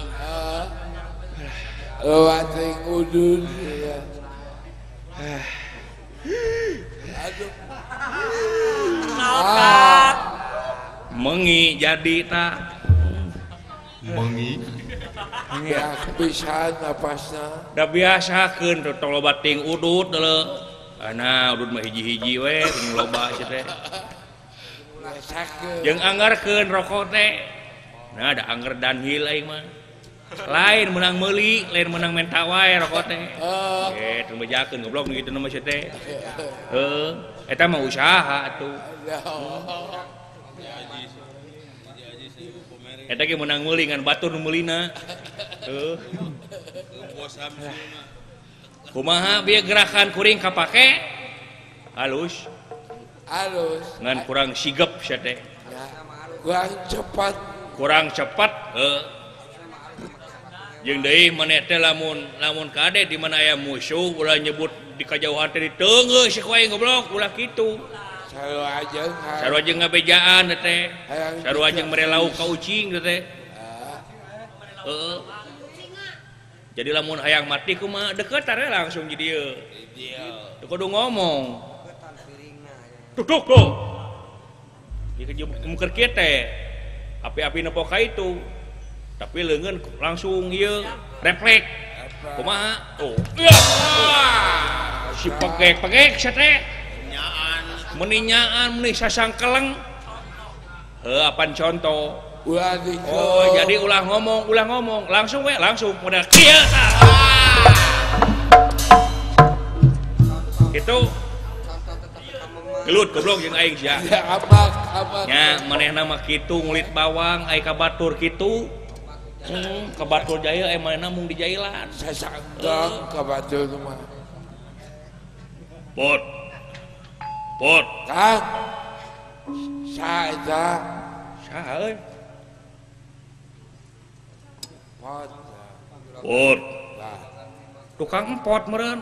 Lewat ting udud ya. Aduh. Naon Kang? Mengi jadi ta. Mengi. Beak pisan napasna. Da biasakeun tong loba ting udud deuleu. Ana udud mah hiji-hiji we ting loba sia teh. Jeung anggarkeun rokok teh. Nah da angger Dunhill aing mah. Lain menang meuli, lain menang menta wae rokok teh. Teu bejakeun goblok nu kitu mah sia teh. Heuh, eta mah usaha atuh. Eta ge menang meuli ngan batur nu meulina. Heuh. Kumaha bieu gerakan kuring kapake? Halus. Halus. Ngan kurang sigep sia teh. Kurang cepat. Kurang cepat, heuh. Jeung deui maneh teh lamun kade di mana aya musuh ulah nyebut di kajauhan teh diteunggeus si ku aing goblok ulah kitu. Sarua jeung sarua jeung ngabejaan teh. Sarua jeung mere lauk ka ucing teh. Heeh. Jadi lamun hayang mati kumaha deukeut teh langsung di dieu. Teu kudu ngomong. Tuk tuk. Ieu muker kieu teh. Api-api nepo ka itu. Tapi leungeun langsung ieu refleks. Kumaha? Oh. Si pegek-pegek sia teh. Meninyaan meni sasangkeleng. Heuh apan contoh. Ulah oh, jadi ulah ngomong, langsung we, langsung model kieu tah. Kitu. Gelut goblok jeung aing sia. Nya manehna mah kitu ngulit bawang ai ka batur kitu. Ka batur jaya ai manehna mung dijailan. Sasanggang ka batur mah. Pot. Pot. Kang. Saha eta? Saha euy? Pot. Pot. Tukang empot meureun.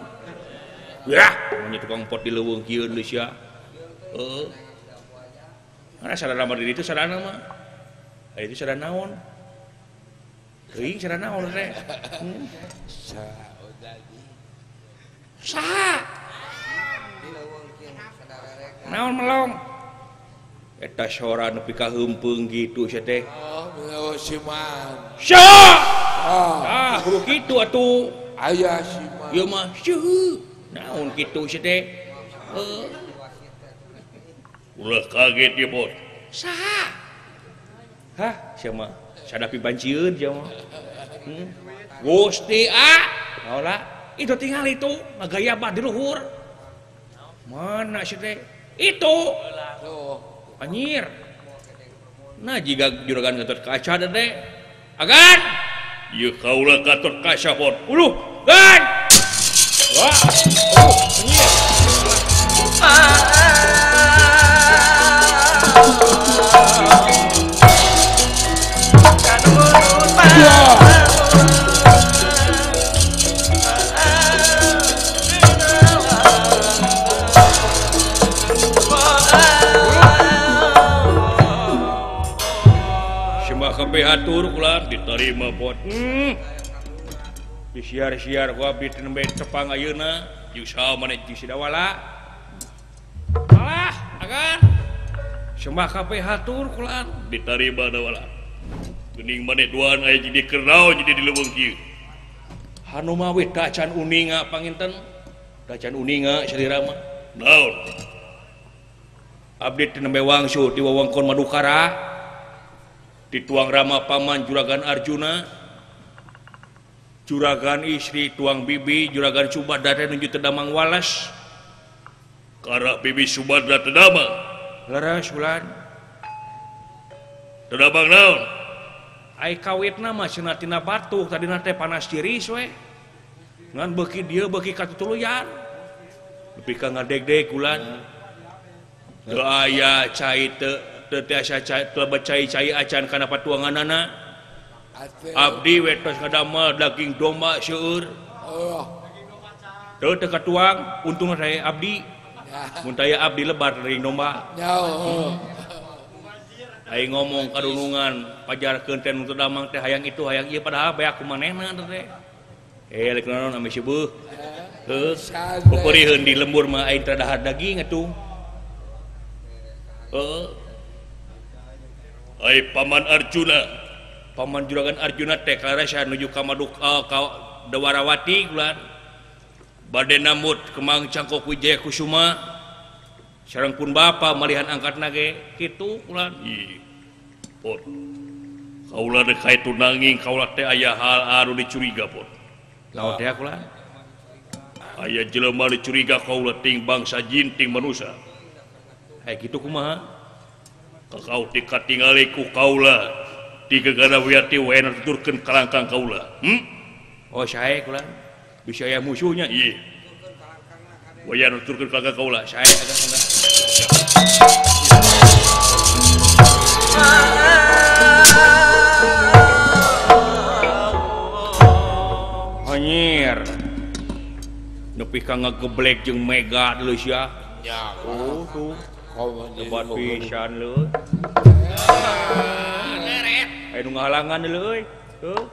Yah, mun tukang empot di leuweung kieu deui sia. Heeh. Mana sadana mah di ditu sadana mah. Aya itu sadana naon? Teuing sadana naon teh. Saha? Naon melong? Eta sora nepi ka heumpeng kitu sia teh. Oh, melong siman. Syah! Ah, kudu kitu atuh. Aya siman. Ieu mah syeuh. Naon kitu sia teh? Heuh. Ulah kaget ieu bot. Saha? Hah, sia mah sadapi bancieun sia mah. Gusti ah, naon itu tinggal itu ngagaya bah di luhur. Mana sia teh? Itu. Anjir. Nah jika juragan Gatot Kaca teh. Agan. Ieu kaula Gatot Kaca bot. Uluh, gan. Wah. Oh, anjir. Atur kula diterima bot. Disiar-siar ku abdi teh nembe tepang ayeuna jeung saha maneh jeung si Dawala. Alah, agan. Sembah kabeh hatur kula diterima Dawala. Geuning maneh duaan aya jadi kernaon jadi di leuweung kieu. Hanu mawi tacan uninga panginten. Tacan uninga salira mah. Naon? Abdi teh nembe wangsul ti wewengkon Madukara. Dituang Rama paman Juragan Arjuna, Juragan istri tuang bibi Juragan Subadra teh nuju tedamang walas. Karena bibi Subadra tedamang. Leres bulan. Tedamang naon? Ai kawitna mah cenah tina batu tadina teh panas tiris we. Ngan beuki dieu beuki katutuluyan. Nepi ka ngadegdeg bulan. Teu aya cai teu tiasa telebet cai-cai acan kana patuanganana. Abdi we tos ngadamel daging domba seueur. Teu teu katuang untungna saya abdi. Mun taya abdi lebar daging domba. Aing ngomong kadunungan pajarkeun teh nu teu damang teh hayang itu hayang ieu padahal beak ku manehna teh. Lek naon ame seubeut. Heuh. Peperiheun di lembur mah aing teh dahar daging atuh. Heeh. Ai Paman Arjuna. Paman Juragan Arjuna teh kalarasa nuju ka Maduka ka Dwarawati ulah. Bade nambut Kemang Cangkok Wijaya Kusuma. Sareng pun bapa malihan angkatna ge kitu ulah. Ih. Pot. Kaula deuk ka itu nanging kaula teh aya hal anu dicuriga pot. Naon teh kula? Aya jelema dicuriga kaula ting bangsa jin ting manusia. Hae kitu kumaha? Kakau ti katingali ku kaula ti gegana wiati wae nuturkeun kalangkang kaula. Oh sae kula. Bisa aya musuhnya ieu. Waya nuturkeun kalangkang kaula sae agak enggak. Anjir. Nepi ka ngageblek jeung Mega deuleu sia. Ya, oh tuh. Lebat pisan leuh. Aya nu ngahalangan deuleu euy. Heuh.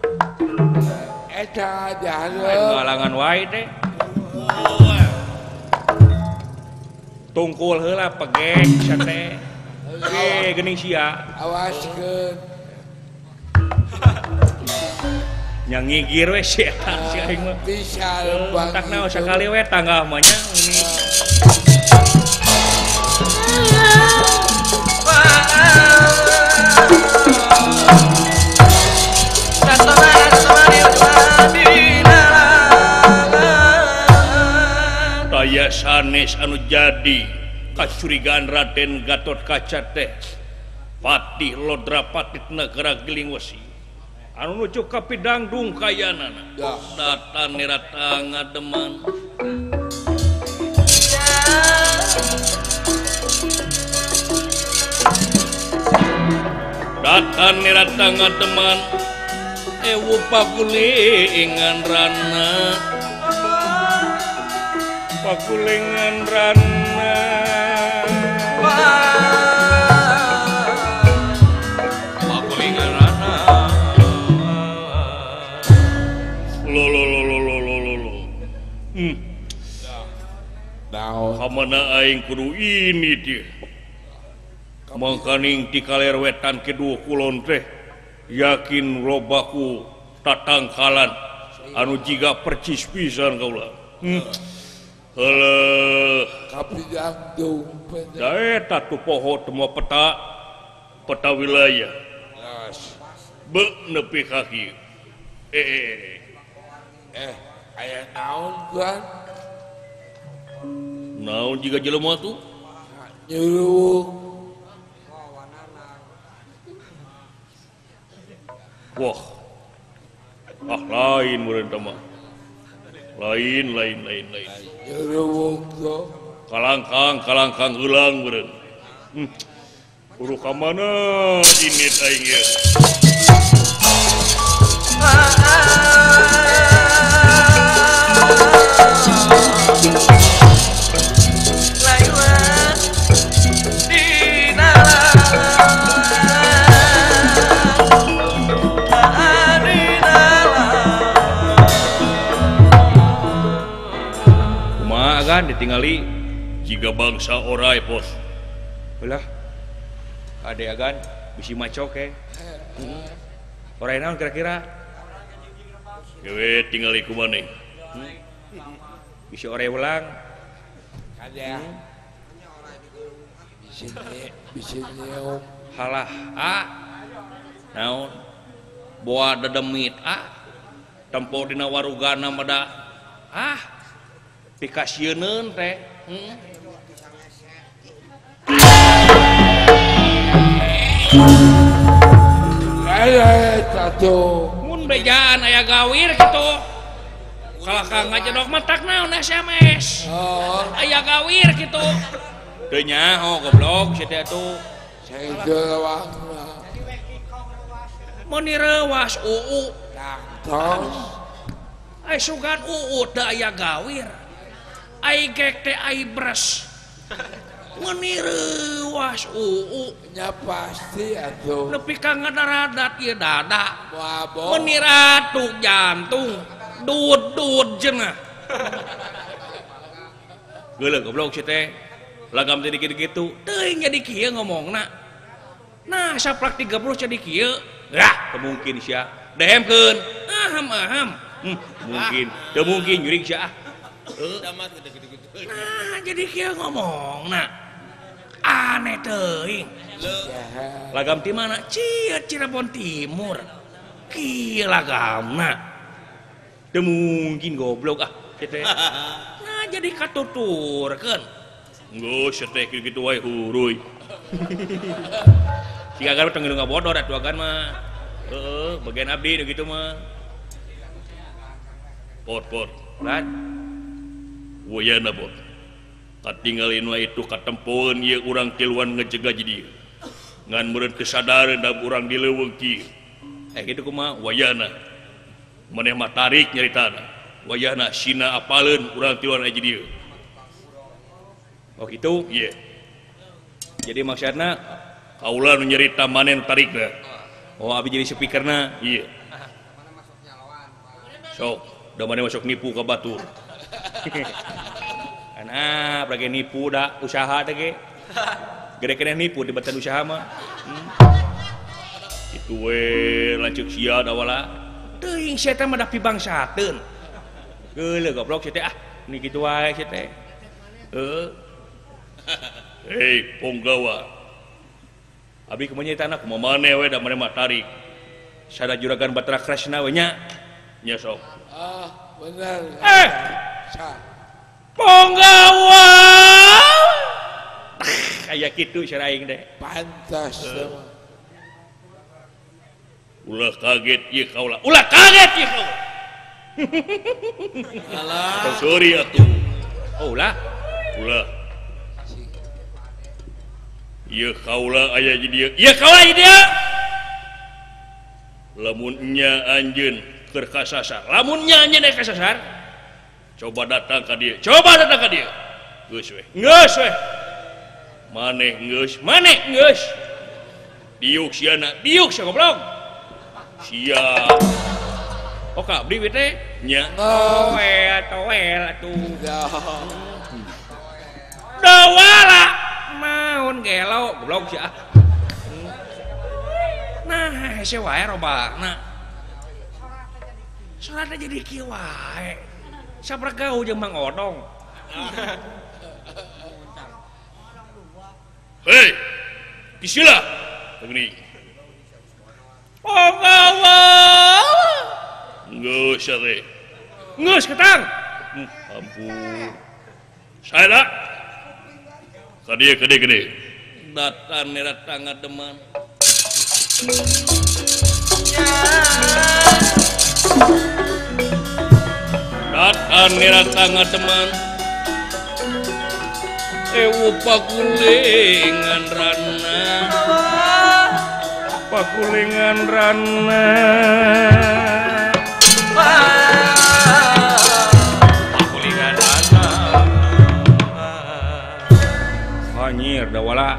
Eta jalan. Aya nu ngahalangan wae teh. Tungkul heula pegek sia teh. Eh geuning sia. Awaskeun. Nya ngigir we sia si aing mah. Bisa lembang. Tak naon sakali we tangga mah nya ini. Daya sanes anu jadi kacurigaan Raden Gatot Kaca teh Patih Lodrapati Negara Gilingwesi anu nuju ka Pidangdung kayanana datan nirata ngademan datan nirata ngademan ewu pagulingan rana pagulingan rana pagulingan rana lo lo lo lo lo lo lo kamana aing kudu ini dia mangkaning di kaler wetan kidul kulon teh yakin lobaku tatangkalan anu jiga percis pisan kaula. Heuh kapidangdung da eta tuh poho teu moal peta peta wilayah. Be nepi ka kieu. Aya naon kan? Naon jiga jelema tuh? Nyuruh. Wah. Ah lain meureun teh mah. Lain lain lain lain. Nyuruh tuh. Kalangkang kalangkang heulang meureun. Kudu ka mana ini aing ieu? Kumaha kan ditingali jiga bangsa orai pos. Ulah. Ade agan bisi macok ke. Orai naon kira-kira? Gewe tingali ku maneh. Bisi orai ulang. Ada. Bisi nyeum. Halah a. Naon? Boa dedemit a. Tempo dina warugana mah da. Ah. Pikasieun teh. Mun bejaan aya gawir kitu. Kalah ka ngajedog mah tak naon SMS. Aya gawir kitu. Teu nyaho goblok sia teh atuh. Mun direuwas uu. Ai sugan uu teu aya gawir. Ai gek teh ai bres. Meni reuwas uu nya pasti atuh. Nepi ka ngadaradat ieu dada. Meni ratuk jantung. Dud-dud cenah. Geuleuh goblok si teh. Lagam teh dikit-kitu. Teuing jadi kieu ngomongna. Nah, saplak 30 jadi kieu. Yah, teu mungkin sia. Dehemkeun. Aham aham. Mungkin. Teu mungkin jurig sia ah. Nah, jadi kieu ngomongna. Aneh teuing. Lagam ti mana? Cieu Cirebon Timur. Kieu lagamna. Teu mungkin goblok ah sia teh. Nah, jadi katuturkeun. Geus sia teh kitu wae huruy. Siga agan tong ngabodor atuh agan mah. Heeh, bagian abdi nu kitu mah. Pot pot. Rat. Wayana pot. Katingalin wae itu katempoeun ieu urang tiluan ngejega jadi dieu. Ngan meureun kesadareun da urang di leuweung kieu. Kitu kumaha wayana. Maneh mah tarik nyaritana. Wayana sina apaleun urang tiluan aja dieu. Oh kitu? Ieu. Jadi maksudna kaula nu nyarita maneh nu tarikna. Oh abi jadi speakerna. Ieu. Sok, da maneh masuk nipu ka batur. Karena lagi nipu da usaha teh ge. Gede keneh nipu di batan usaha mah. Itu we lanceuk sia da wala. Teuing sia teh mah da pibangsateun. Geuleuh goblok sia teh ah, ni kitu wae sia teh. Heuh. Hei, ponggawa. Abi kumaha nyaritana kumaha maneh we da maneh mah tarik. Sada juragan Batara Kresna we nya. Nya sok. Ah, bener. Ponggawa. Aya kitu sia aing teh. Pantas. Ulah kaget ieu kaula. Ulah kaget ieu kaula. Alah. Sorry atuh. Oh, ulah. Ulah. Ieu kaula aya di dieu. Ieu kaula di dieu. Lamun nya anjeun keur kasasar. Lamun nya anjeun aya kasasar. Coba datang ka dieu. Coba datang ka dieu. Geus we. Geus we. Maneh geus, maneh geus. Diuk siana, diuk sia goblok. Sia. Oh ka abdi we teh nya. Toel toel atuh. Dawala naon gelo goblok sia. Nah, hese wae robana. Salatna jadi kieu wae. Sabaraha gaul jeung Mang Odong. Hei, Kisila. Begini. Ponggawa. Geus teh. Geus ketang. Ampun. Saya ka dieu ka dieu ka dieu. Datan datang ngademan. Datan datang ngademan. Ewu pakulingan rana. Pakulingan rana. Pakulingan rana. Anjir dawala.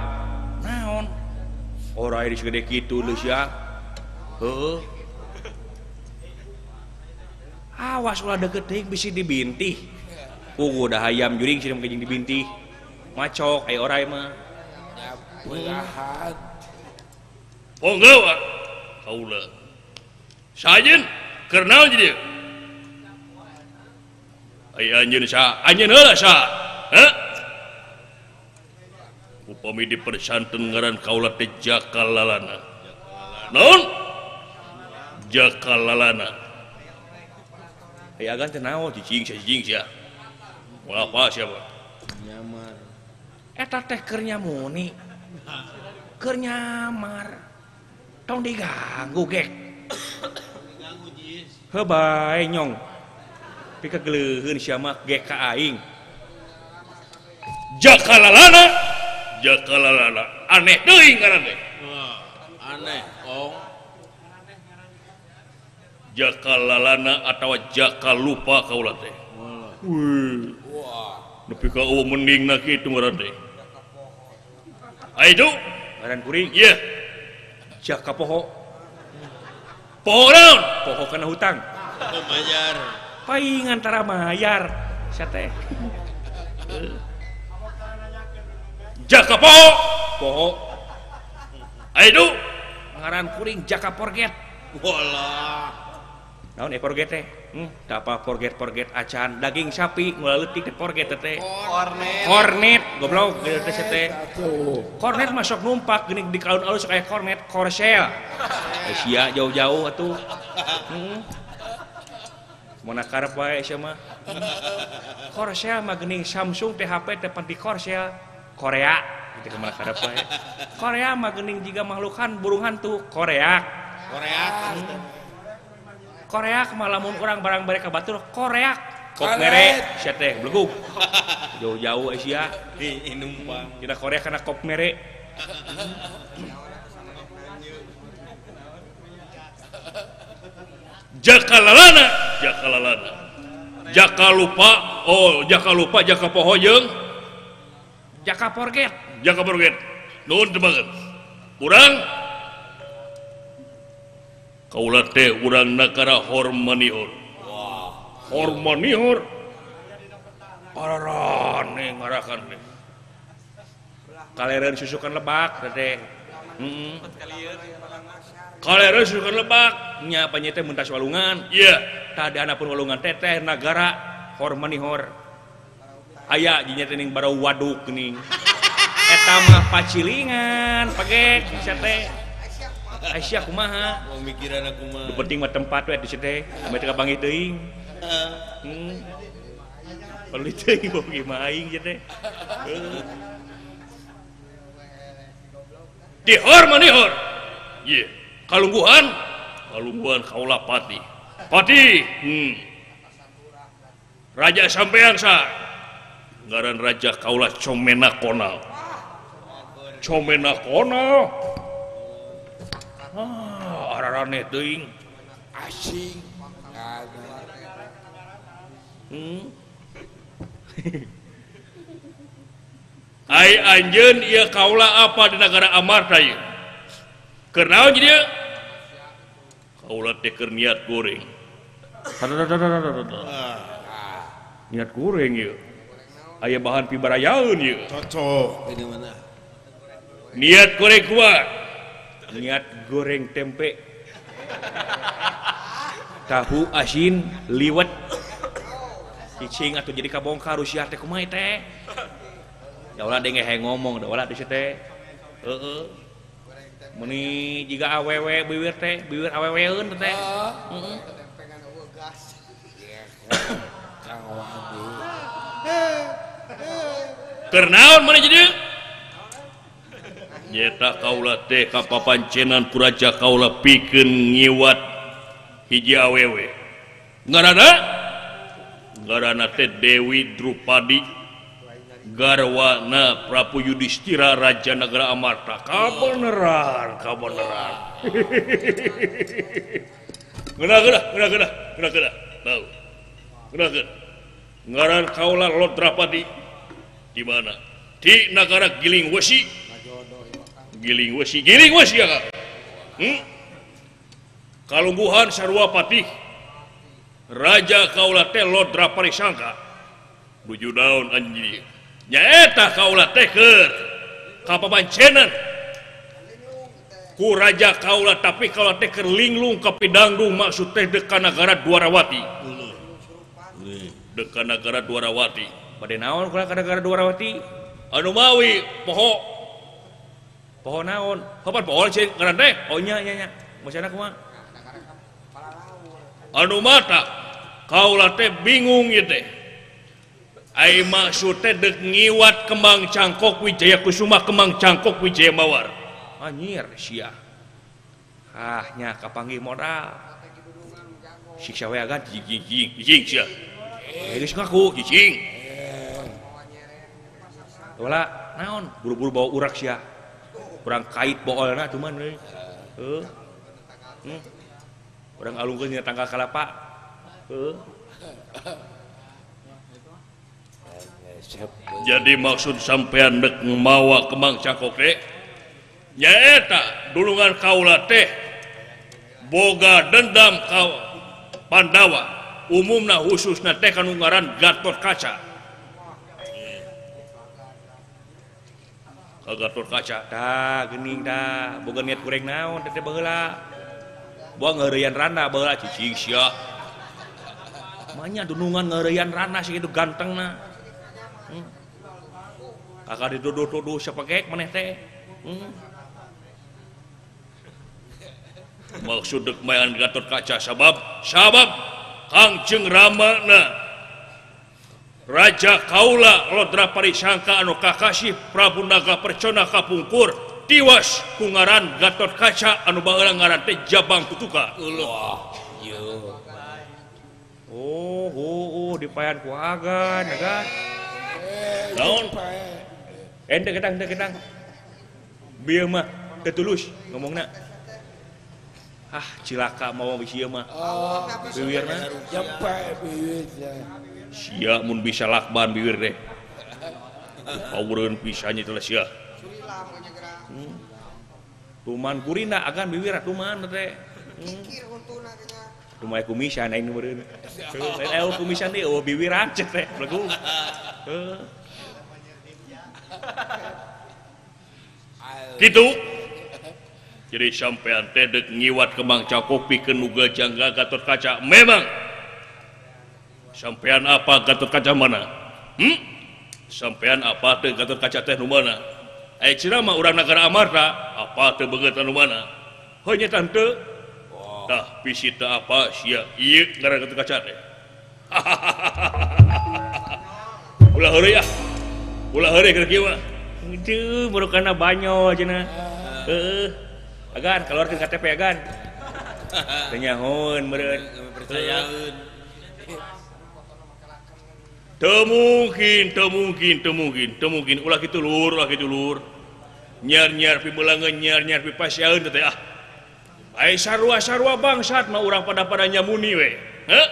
Naon? Ora ieu segede kitu deui sia. Heuh. Awas ulah deket teuing bisi dibintih. Puguh da hayam juring sia mah jeung dibintih. Macok aya orai mah. Belahan. Ponggawa kaula. Sajeun keur naon jadi? Aya anjeun sa, anjeun heula sa. Heh. Upami dipersanten ngaran kaula teh Jakalalana. Naon? Jakalalana. Aya agan teh naon cicing sia cicing sia. Moal apa siapa? Nyamar. Eta teh keur nyamuni. Keur nyamar. Tong diganggu gek. Diganggu jis. Heuh bae nyong. Pikageleuheun sia mah gek ka aing. Jakalalana. Jakalalana. Aneh teuing ngaran teh. Aneh, Kong. Jakalalana atawa jakalupa kaula teh. Wah. Nepi ka eueuh mendingna kitu ngaran teh. Ayo ngaran kuring ieu jaka poho poho naon poho kana hutang mayar paingan tara mayar sia teh jaka poho poho ayo ngaran kuring jaka forget walah naon forget teh tapa forget acan daging sapi mula leutik teh forget teh kornet kornet goblok geus teh teh kornet masuk numpak geuning di alun-alun sok aya kornet korsel sia jauh-jauh atuh mana karep wae sia mah korsel mah geuning Samsung teh HP teh pan di korsel Korea gitu kumaha karep wae Korea mah geuning jiga makhlukan burung hantu Korea Korea Korea lamun urang barang bare ka batur Korea kop mere sia teh belegug jauh-jauh Asia numpang dina Korea kana kop mere jaka lalana jaka lalana jaka lupa oh jaka lupa jaka poho jeung jaka forget nuhun teu banget urang kaula teh urang nagara Hormanihor. Wah, Hormanihor. Ararane ngarakan teh. Kalereun susukan lebak teh. Heeh. Kalereun susukan lebak nya panya teh mentas walungan. Iya, tadana pun walungan teh teh nagara Hormanihor. Aya jinya teh ning barau waduk geuning. Eta mah pacilingan pagek sia teh. Aisyah kumaha? Wong mikiran aku mah. Nu penting mah tempat we di situ teh, ame teh kapanggih teuing. Perlu teuing bogi mah aing ieu teh. Dihor manihor. Ieu, kalungguhan, kalungguhan kaula pati. Pati. Raja sampean sa. Ngaran raja kaula Comena Konal. Comena Konal. Ah, ararane teuing asing. Ai anjeun ieu kaula apa di nagara Amarta ieu? Keur naon jadi ieu? Kaula teh keur niat goreng. Niat goreng ieu. Aya bahan pibarayaeun ieu. Cocok ini mana? Niat goreng kumaha? Niat goreng tempe tahu asin liwet cicing atuh jadi kabongkar usia teh kumaha teh da ulah denge hayang ngomong da ulah teh teh heeh meuni jiga awewe biwir teh biwir aweweeun teh heeh keur naon maneh jadi nyeta kaula teh ka papancenan ku raja kaula pikeun ngiwat hiji awewe ngaranna ngaranna teh Dewi Drupadi garwana Prabu Yudhistira raja nagara Amarta. Kabeneran kabeneran geuna geuna geuna geuna geuna geuna tahu geuna geuna ngaran kaula Lodrapadi di mana di nagara Gilingwesi Gilingwesi, Gilingwesi ya kak. Kalungguhan sarua patih raja kaula teh Lodra Parisangka nuju daun anjing nyaeta kaula teh keur ka papancenan ku raja kaula tapi kaula teh keur linglung ka pidangdung maksud teh deuk ka nagara Dwarawati deuk ka nagara Dwarawati bade naon kula ka nagara Dwarawati anu mawi poho poho naon kapan poho cing ngaran teh oh nya nya nya maksudna kumaha anu mata kaula teh bingung ieu teh ai maksud teh deuk ngiwat kembang cangkok Wijaya Kusuma kembang cangkok Wijaya Mawar anjir sia ah nya kapanggih modal siksa we agan jing jing jing sia geus ngaku jing wala naon buru-buru bawa urak sia urang kait boolna cuman euy heuh urang alungkeun dina tangkal kalapa heuh Jadi maksud sampean dek mawa Kemang Cangkok teh nyaeta dulungan kaula teh boga dendam ka Pandawa umumna khususna teh kanu ngaran Gatot Kaca. Ka Gatot Kaca tah geuning tah boga niat kurang naon teh baheula. Buang ngeureyan rana baheula cicing sia. Manya dunungan ngeureyan rana sakitu gantengna. Kakak dituduh-tuduh siapa kek maneh teh. Maksud dek mayan Gatot Kaca sabab Kangjeng Ramana Raja Kaula Lodra Parisangka anu kakasih Prabu Naga Percona kapungkur tiwas ku ngaran Gatot Kaca anu baheula ngaran teh Jabang Tutuka. Wah, ieu. Oh, dipayan ku agan, agan. Naon? Ente ketang. Bieu mah teu tulus ngomongna. Ah, cilaka mau bisi mah. Biwirna jempe biwirna. Sia mun bisa lakban biwir teh. Paureun pisannya teh sia. Tuman kurina agan biwir tuman teh. Kikir huntuna nya. Rumah kumisan aing meureun. Lain aya kumisan teh eueuh biwiran cek teh belegu. Heuh. Kitu. Jadi sampean teh dek ngiwat Kemang Cangkok pikeun nu gajangga Gatot Kaca. Memang sampean apa Gatot Kaca mana? Sampean apa teh Gatot Kaca teh nu mana? Aya ceramah urang nagara Amarta, apa teh beungeut nu mana? Heuh nya tante. Tah bisi teu apa sia ieu ngaran Gatot Kaca teh. Ulah heureuy ah. Ulah heureuy keur kieu mah. Heueuh barokana banyol cenah. Heueuh. Agan keluarkeun KTP agan. Teu nyahoeun meureun. Percayaeun. Teu mungkin ulah kitu lur. Nyar-nyar pibelangeun nyar-nyar pipasiaeun teh ah. Ai sarua-sarua bangsat mah urang pada-pada nyamuni we. Heuh?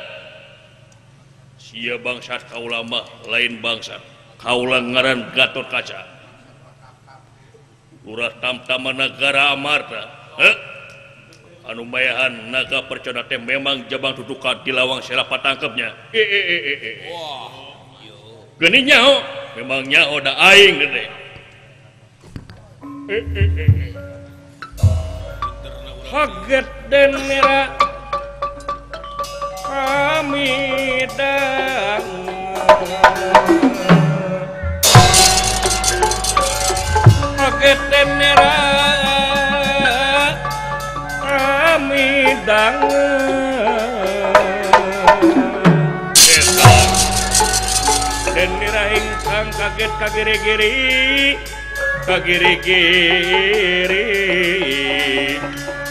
Sia bangsat kaula mah lain bangsat. Kaula ngaran Gatot Kaca. Lurah tamtama nagara Amarta. Heuh? Anu mayahan Naga Percona teh memang Jabang Tutuka di lawang sela patangkepnya. Wah, geuning nyaho, memang nyaho da aing gede. Kaget den merah amidang. Kaget den merah amidang. Den merah ingkang kaget kagiri-giri kagiri-giri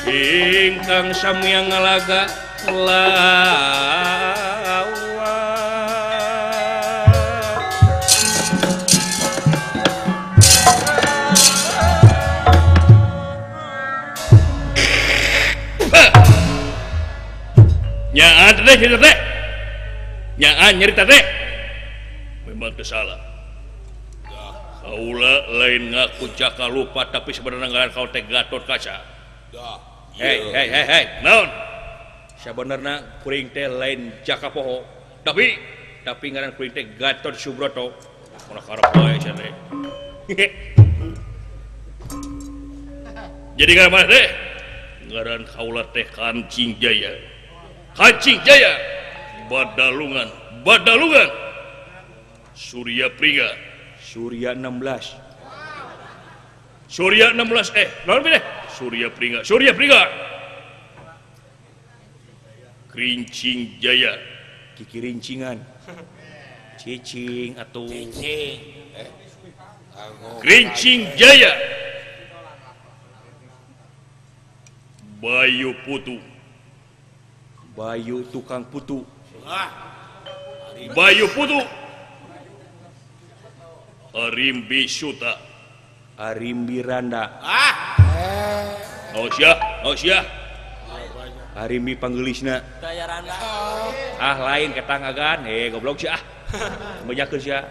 ingkang samyang ngalaga lawa. Nyaan teh cerita teh. Nyaan nyerita teh. Memang teu salah. Kaula lain ngaku jaka lupa tapi sebenarnya ngaran kau teh Gatot Kaca. Hei, naon? Sabenerna kuring teh lain jaka poho, tapi ngaran kuring teh Gatot Subroto. Mun karep wae sia teh. Jadi ngaran mana teh? Ngaran kaula teh Kancing Jaya. Kancing Jaya. Badalungan. Surya Pringga. Surya 16. Surya 16 naon teh? Surya Pringga. Kerincing Jaya. Kiki rincingan. Cicing atau cicing. Kerincing Jaya. Bayu Putu. Bayu tukang putu. Bayu Putu. Arimbi Suta. Arimbi Randa. Oh sia. Arimbi panggelisna. Ah lain ketang agan, goblok sia ah. Mejakeun sia.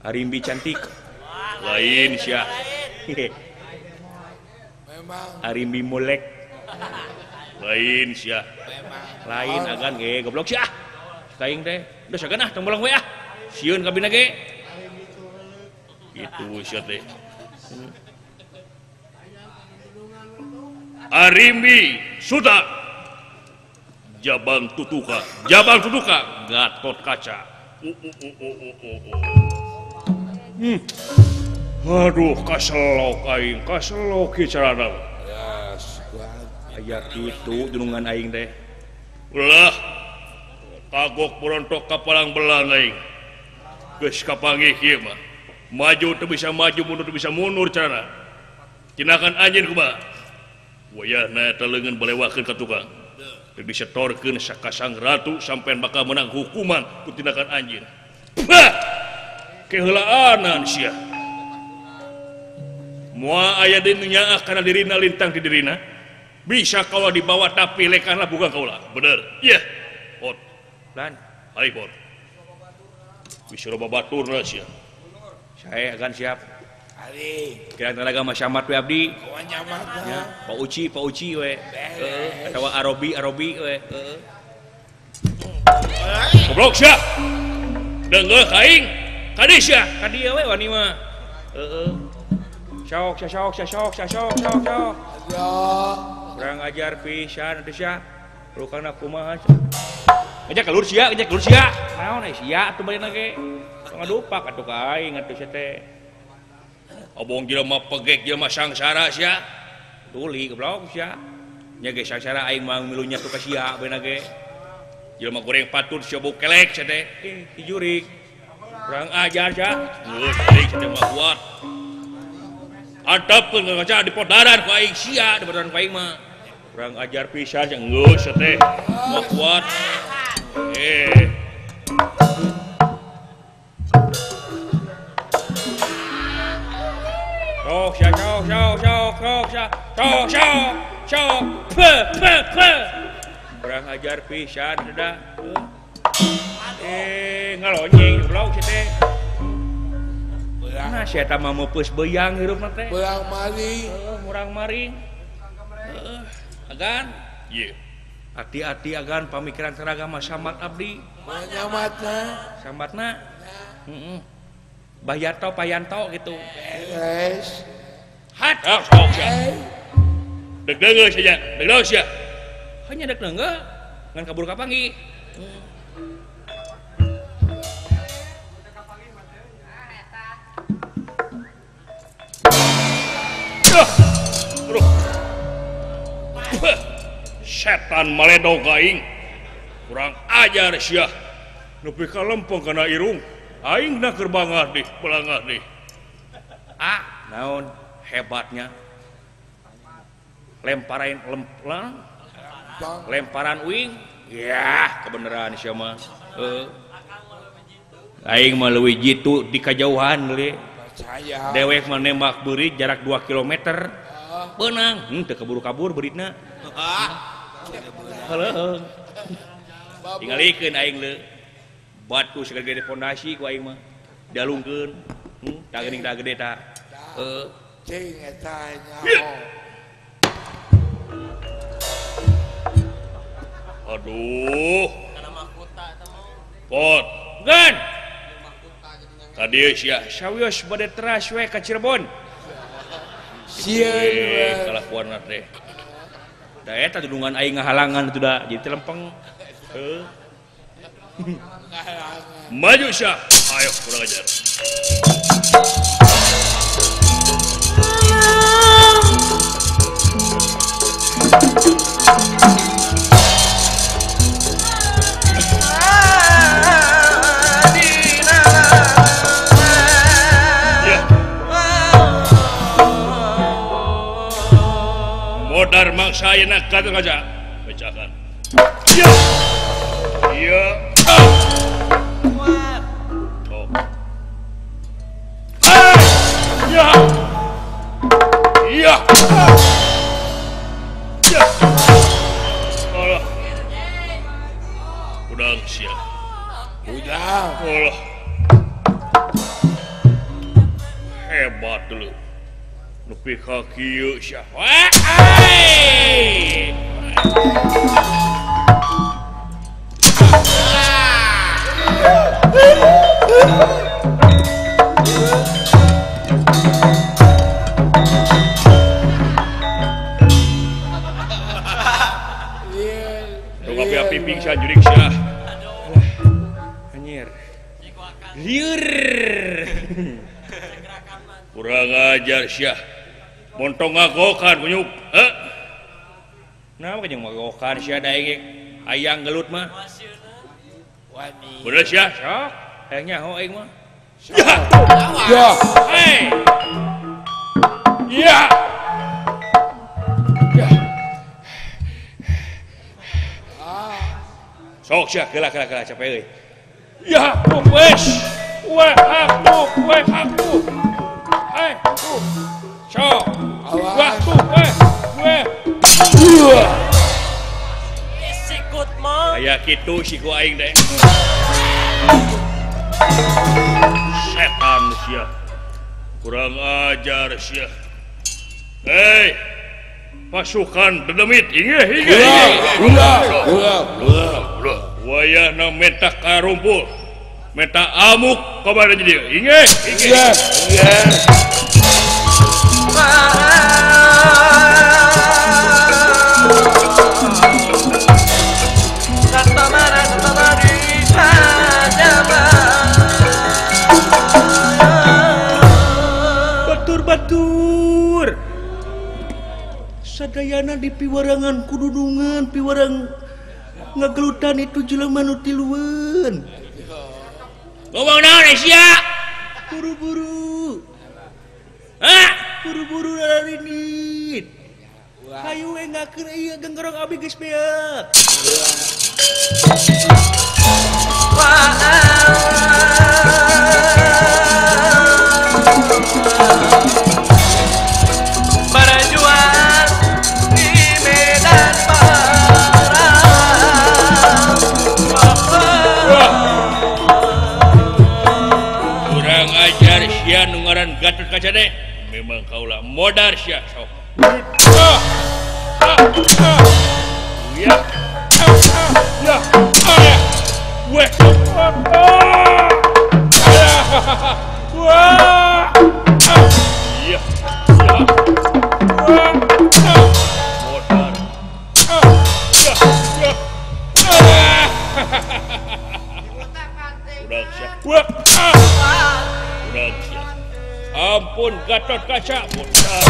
Arimbi cantik. Lain sia. Memang. Arimbi molek. Lain sia. Lain agan ge goblok sia. Kaing teh. Udah sagan ah tong bolong we ah. Sieun kabina ge. Gitu sia teh. Arimbi sudah Jabang tutuka, Jabang tutuka, Gatot Kaca. Aduh, kaselok aing, kaselok kieu carana. Aya kitu dunungan aing teh. Ulah kagok borontok ka palang belang aing. Geus kapanggih kieu mah. Maju teu bisa maju, mundur teu bisa mundur carana. Tindakan anjeun kumaha? Wayahna eta leungeun balewakeun ka tukang. Teu disetorkeun ka Sang Ratu sampean bakal menang hukuman ku tindakan anjeun. Bah! Keheulaanan sia. Moal aya deui nu nyaah kana dirina lintang ti dirina. Bisa kaula dibawa tapi lekanlah bukan kaula. Bener. Iya. Pot. Lan, ari pot. Bisa loba baturna sia. Saya akan siap. Ari. Kira tenaga mah samat we abdi. Ya. Pak Uci, Pak Uci we. Heeh. Atawa Arobi, Arobi we. Heeh. Goblok sia. Deungeuh ka aing. Ka dieu sia. Ka dieu we wani mah. Heeh. Sok, sok, sok, sok, sok, sok, sok. Kurang ajar pisan teh sia. Rukana kumaha sia. Ngajak ka lur sia, ngajak lur sia. Naon ai sia atuh barina ge. Ngadupak atuh ka aing atuh sia teh. Abong jelema pegek jelema sangsara sia. Tuli goblok sia. Nya ge sangsara aing mah milunya tuh ka sia beuna ge. Jelema goreng patut sia bau kelek sia teh. Ih, dijurik. Kurang ajar sia. Geus aing sia teh mah kuat. Antepkeun ka kaca di podaran ku aing sia, di podaran ku aing mah. Kurang ajar pisan sia geus sia teh. Mah kuat. Sok sia sok sok sok sok sia sok sok sok pe pe pe. Kurang ajar pisan sudah. Ngalonyeng goblok sia teh. Nah sia eta mah meupeus beuyang hirupna teh. Beurang maring. Heeh, murang maring. Heeh, agan. Ieu. Hati-hati agan pamikiran tenaga mah samat abdi. Nyamatna. Samatna. Heeh. Bayanto payanto gitu. Beres. Hat. Sok sia. Deg deungeun sia, deg deungeun sia. Hanya deg deungeun ngan kabur kapanggih. Aduh. Setan maledog aing. Kurang ajar sia. Nepi ka lempeng kana irung. Aing na keur bangah deh, belangah deh. Ah, naon hebatnya. Lemparan lemplang. Lemparan uing. Yah, kebenaran sia mah. Heeh. Aing mah leuwih jitu di kajauhan deui. Dewek mah nembak beurit jarak 2 km. Beunang, teu keburu kabur beuritna. Heuh. Tingalikeun aing leu. Batu segede pondasi ku aing mah. Dialungkeun. Tah geuning tah gede tah. Heeh. Cing eta nyaho. Aduh. Kana mahkota eta mah. Pot. Gan. Ka dieu sia. Sawios bade teras we ka Cirebon. Sieun we kalakuanna teh. Da eta dunungan aing ngahalangan atuh da jadi lempeng. Heuh. Maju sia. Ayo kurang ajar. Ya. Modar mangsa ayeuna ka kaca. Becakan. Ya. Iya. Oh. Ya. Iya. Ya. Allah. Udang sia. Udang. Allah. Hebat dulu. Nepi ka kieu sia. Api-api pingsan jurik sia. Anjir. Liur. Kurang ajar sia. Montong ngagokan kunyuk. Heh. Naon jeung ngagokan sia daeng hayang gelut mah. Wani. Bener sia? Sok, hayang nyaho aing mah. Ya. Ya. Hei. Ya. Ya. Sok sia geula geula geula capek euy. Ya, wes. Weh aku, weh aku. Hei, tuh. Sok. Wah tuh, weh. Weh. Sikut mah. Aya kitu siku aing deh. Setan sia. Kurang ajar sia. Hei. Pasukan dedemit inggih inggih. Ulah, ulah, ulah. Wayahna meta karumpul. Meta amuk kabar jadi inggih inggih. Inggih. Batur-batur. Sadayana di piwarangan kududungan piwarang ngagelutan itu jelema nu tilueun. Ngomong naon sia? Buru-buru. Hah? Buru-buru larinit. Hayu we ngakeun ieu genggerong abi geus beak. Berjuang di medan perang. Kurang ajar sia nu ngaran Gatot Kaca deh. Memang kaulah modar sia sok. Ya. Ya. Weh. Wah. Ya. Ya. Modar. Ya. Ya. Udah sia. Wah. Udah sia. Ampun Gatot Kaca. Modar.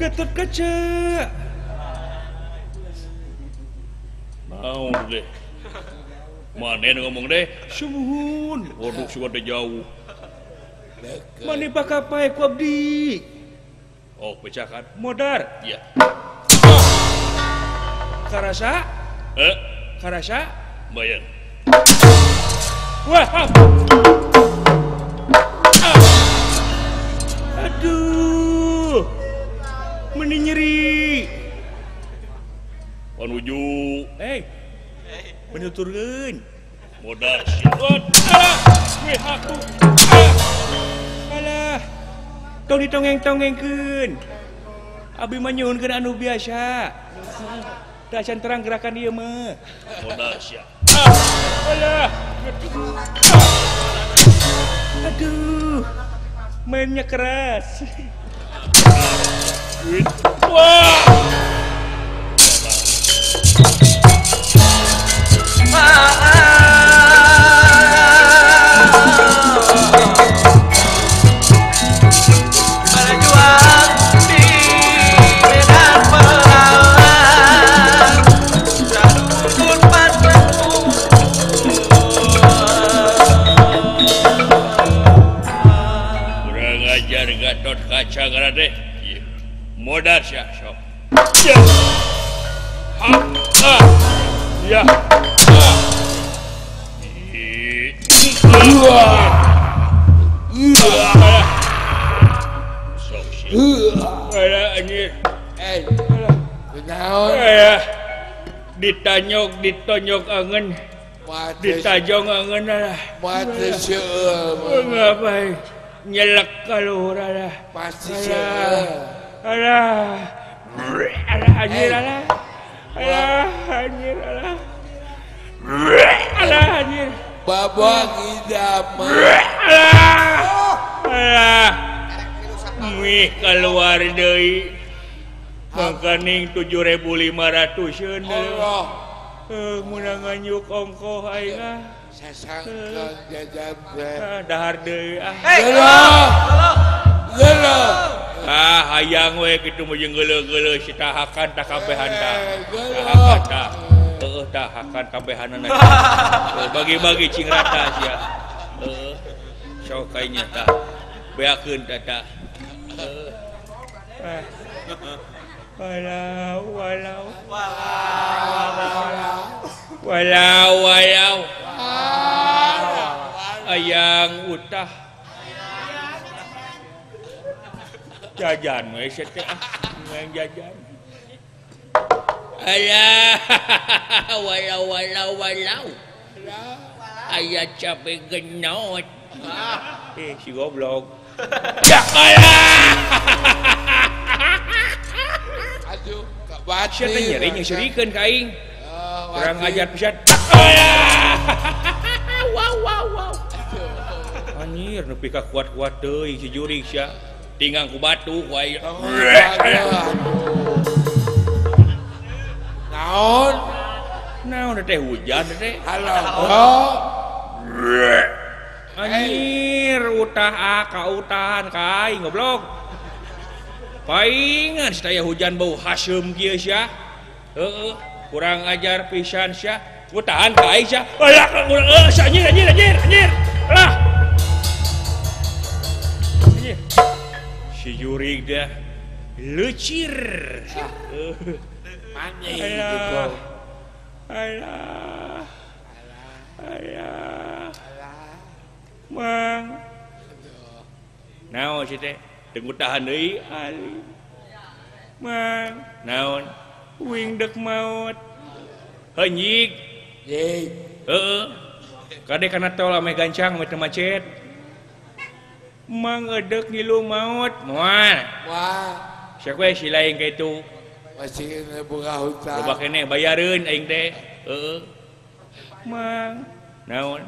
Gatot Kaca. Naon deh. Mana ngomong deh? Sumuhun. Waduh, sudah jauh. Mane bakal pae ku abdi. Oh, pecahkan. Modar. Iya. Karasa? Karasa? Bayan. Wah. Aduh. Meni nyeri. Panuju. Hei. Menuturkeun. Modar sia. Weh aku. Alah. Tong ditongeng-tongengkeun. Abi mah nyuhunkeun anu biasa. Teu acan terang gerakan ieu mah. Modar sia. Alah. Aduh. Mainnya keras. Wah. Berjuang di medan perang, jadukun patuh. Kurang ajar Gatot Kaca gara deh. Modar sia sok. Ya. Ha. Ah. Ya. Ah. Alah anjir. Eh. Naon? Ditanyok, ditonyok angen. Ditajong angen lah. Mati seueur. Ngapain? Nyelek kaluhur alah. Pasti seueur. Alah. Alah anjir alah. Alah anjir alah. Alah anjir. Babak idam. Alah. Alah. Mih keluar deui. Makaning 7.500 Allah. Meunang nganyuk ongkoh aing ah. Sasangkeun jajan teh. Dahar deui ah. Geuleuh. Ah hayang we kitu mah jeung geuleuh-geuleuh si tahakan tah kabehan tah. Tahakan tah. Heueuh tahakan kabehanana. Bagi-bagi cing rata sia. Heueuh. Sok kainya tah. Beakeun tah tah. Walau walau walau walau ayang utah jajan we sia teh ah yang jajan alah walau walau walau aya cabe genot si goblok ya alah. Aduh, kak Sia teh nyeri nyerikeun ka aing. Kurang ajar pisan. Wow wow wow. Anjir nepi ka kuat-kuat deui si jurig sia. Tinggang ku batu ku aing. Naon? Naon teh hujan teh? Halo. Anjir utah ah kautahan ka aing goblok. Paingan saya hujan bau hasem kieu sia. Heeh, kurang ajar pisan sia. Utahan ka aing sia. Alah kurang anjir anjir anjir anjir. Alah. Anjir. Si jurig dah lecir. Mane gitu. Alah. Alah. Mang. Naon si teh? Teu tahan deui ali. Mang, naon? Wing dek maot. Henyik. Yik. Heeh. Kade kana tol ameh gancang ameh teu macet. Mang edek ngilu maot. Moal. Moal. Sia we si lain ka itu. Masih boga hutang. Loba keneh bayareun aing teh. Heeh. Mang, naon?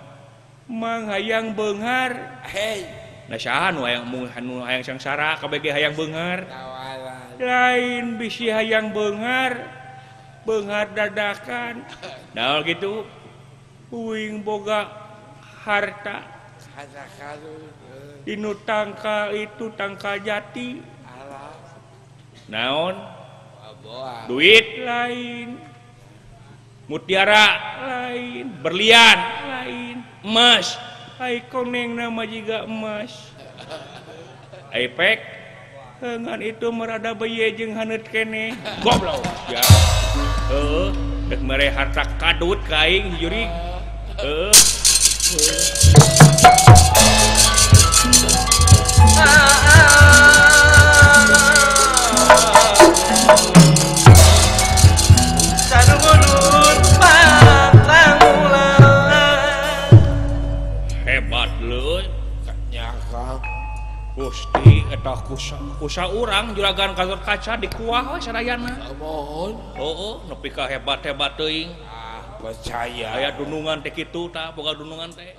Mang hayang beunghar. Hei. Nah saha nu hayang nu hayang sangsara kabeh ge hayang beunghar. Lain bisi hayang beunghar. Beunghar dadakan. Naon kitu? Uing boga harta. Dinu tangkal itu tangkal jati. Naon? Duit lain. Mutiara lain, berlian lain, emas. Ai koneng nama juga emas. Ai pek ngan itu merada beye jeung haneut keneh. Goblok. Ya. Heueuh, dek mere harta kadut ka aing jurig. Heueuh. Gusti eta kusa urang juragan kantor kaca di kuah we sadayana. Mohon. Heueuh, nepi ka hebat-hebat teuing. Ah, percaya. Aya dunungan teh kitu tah, boga dunungan teh.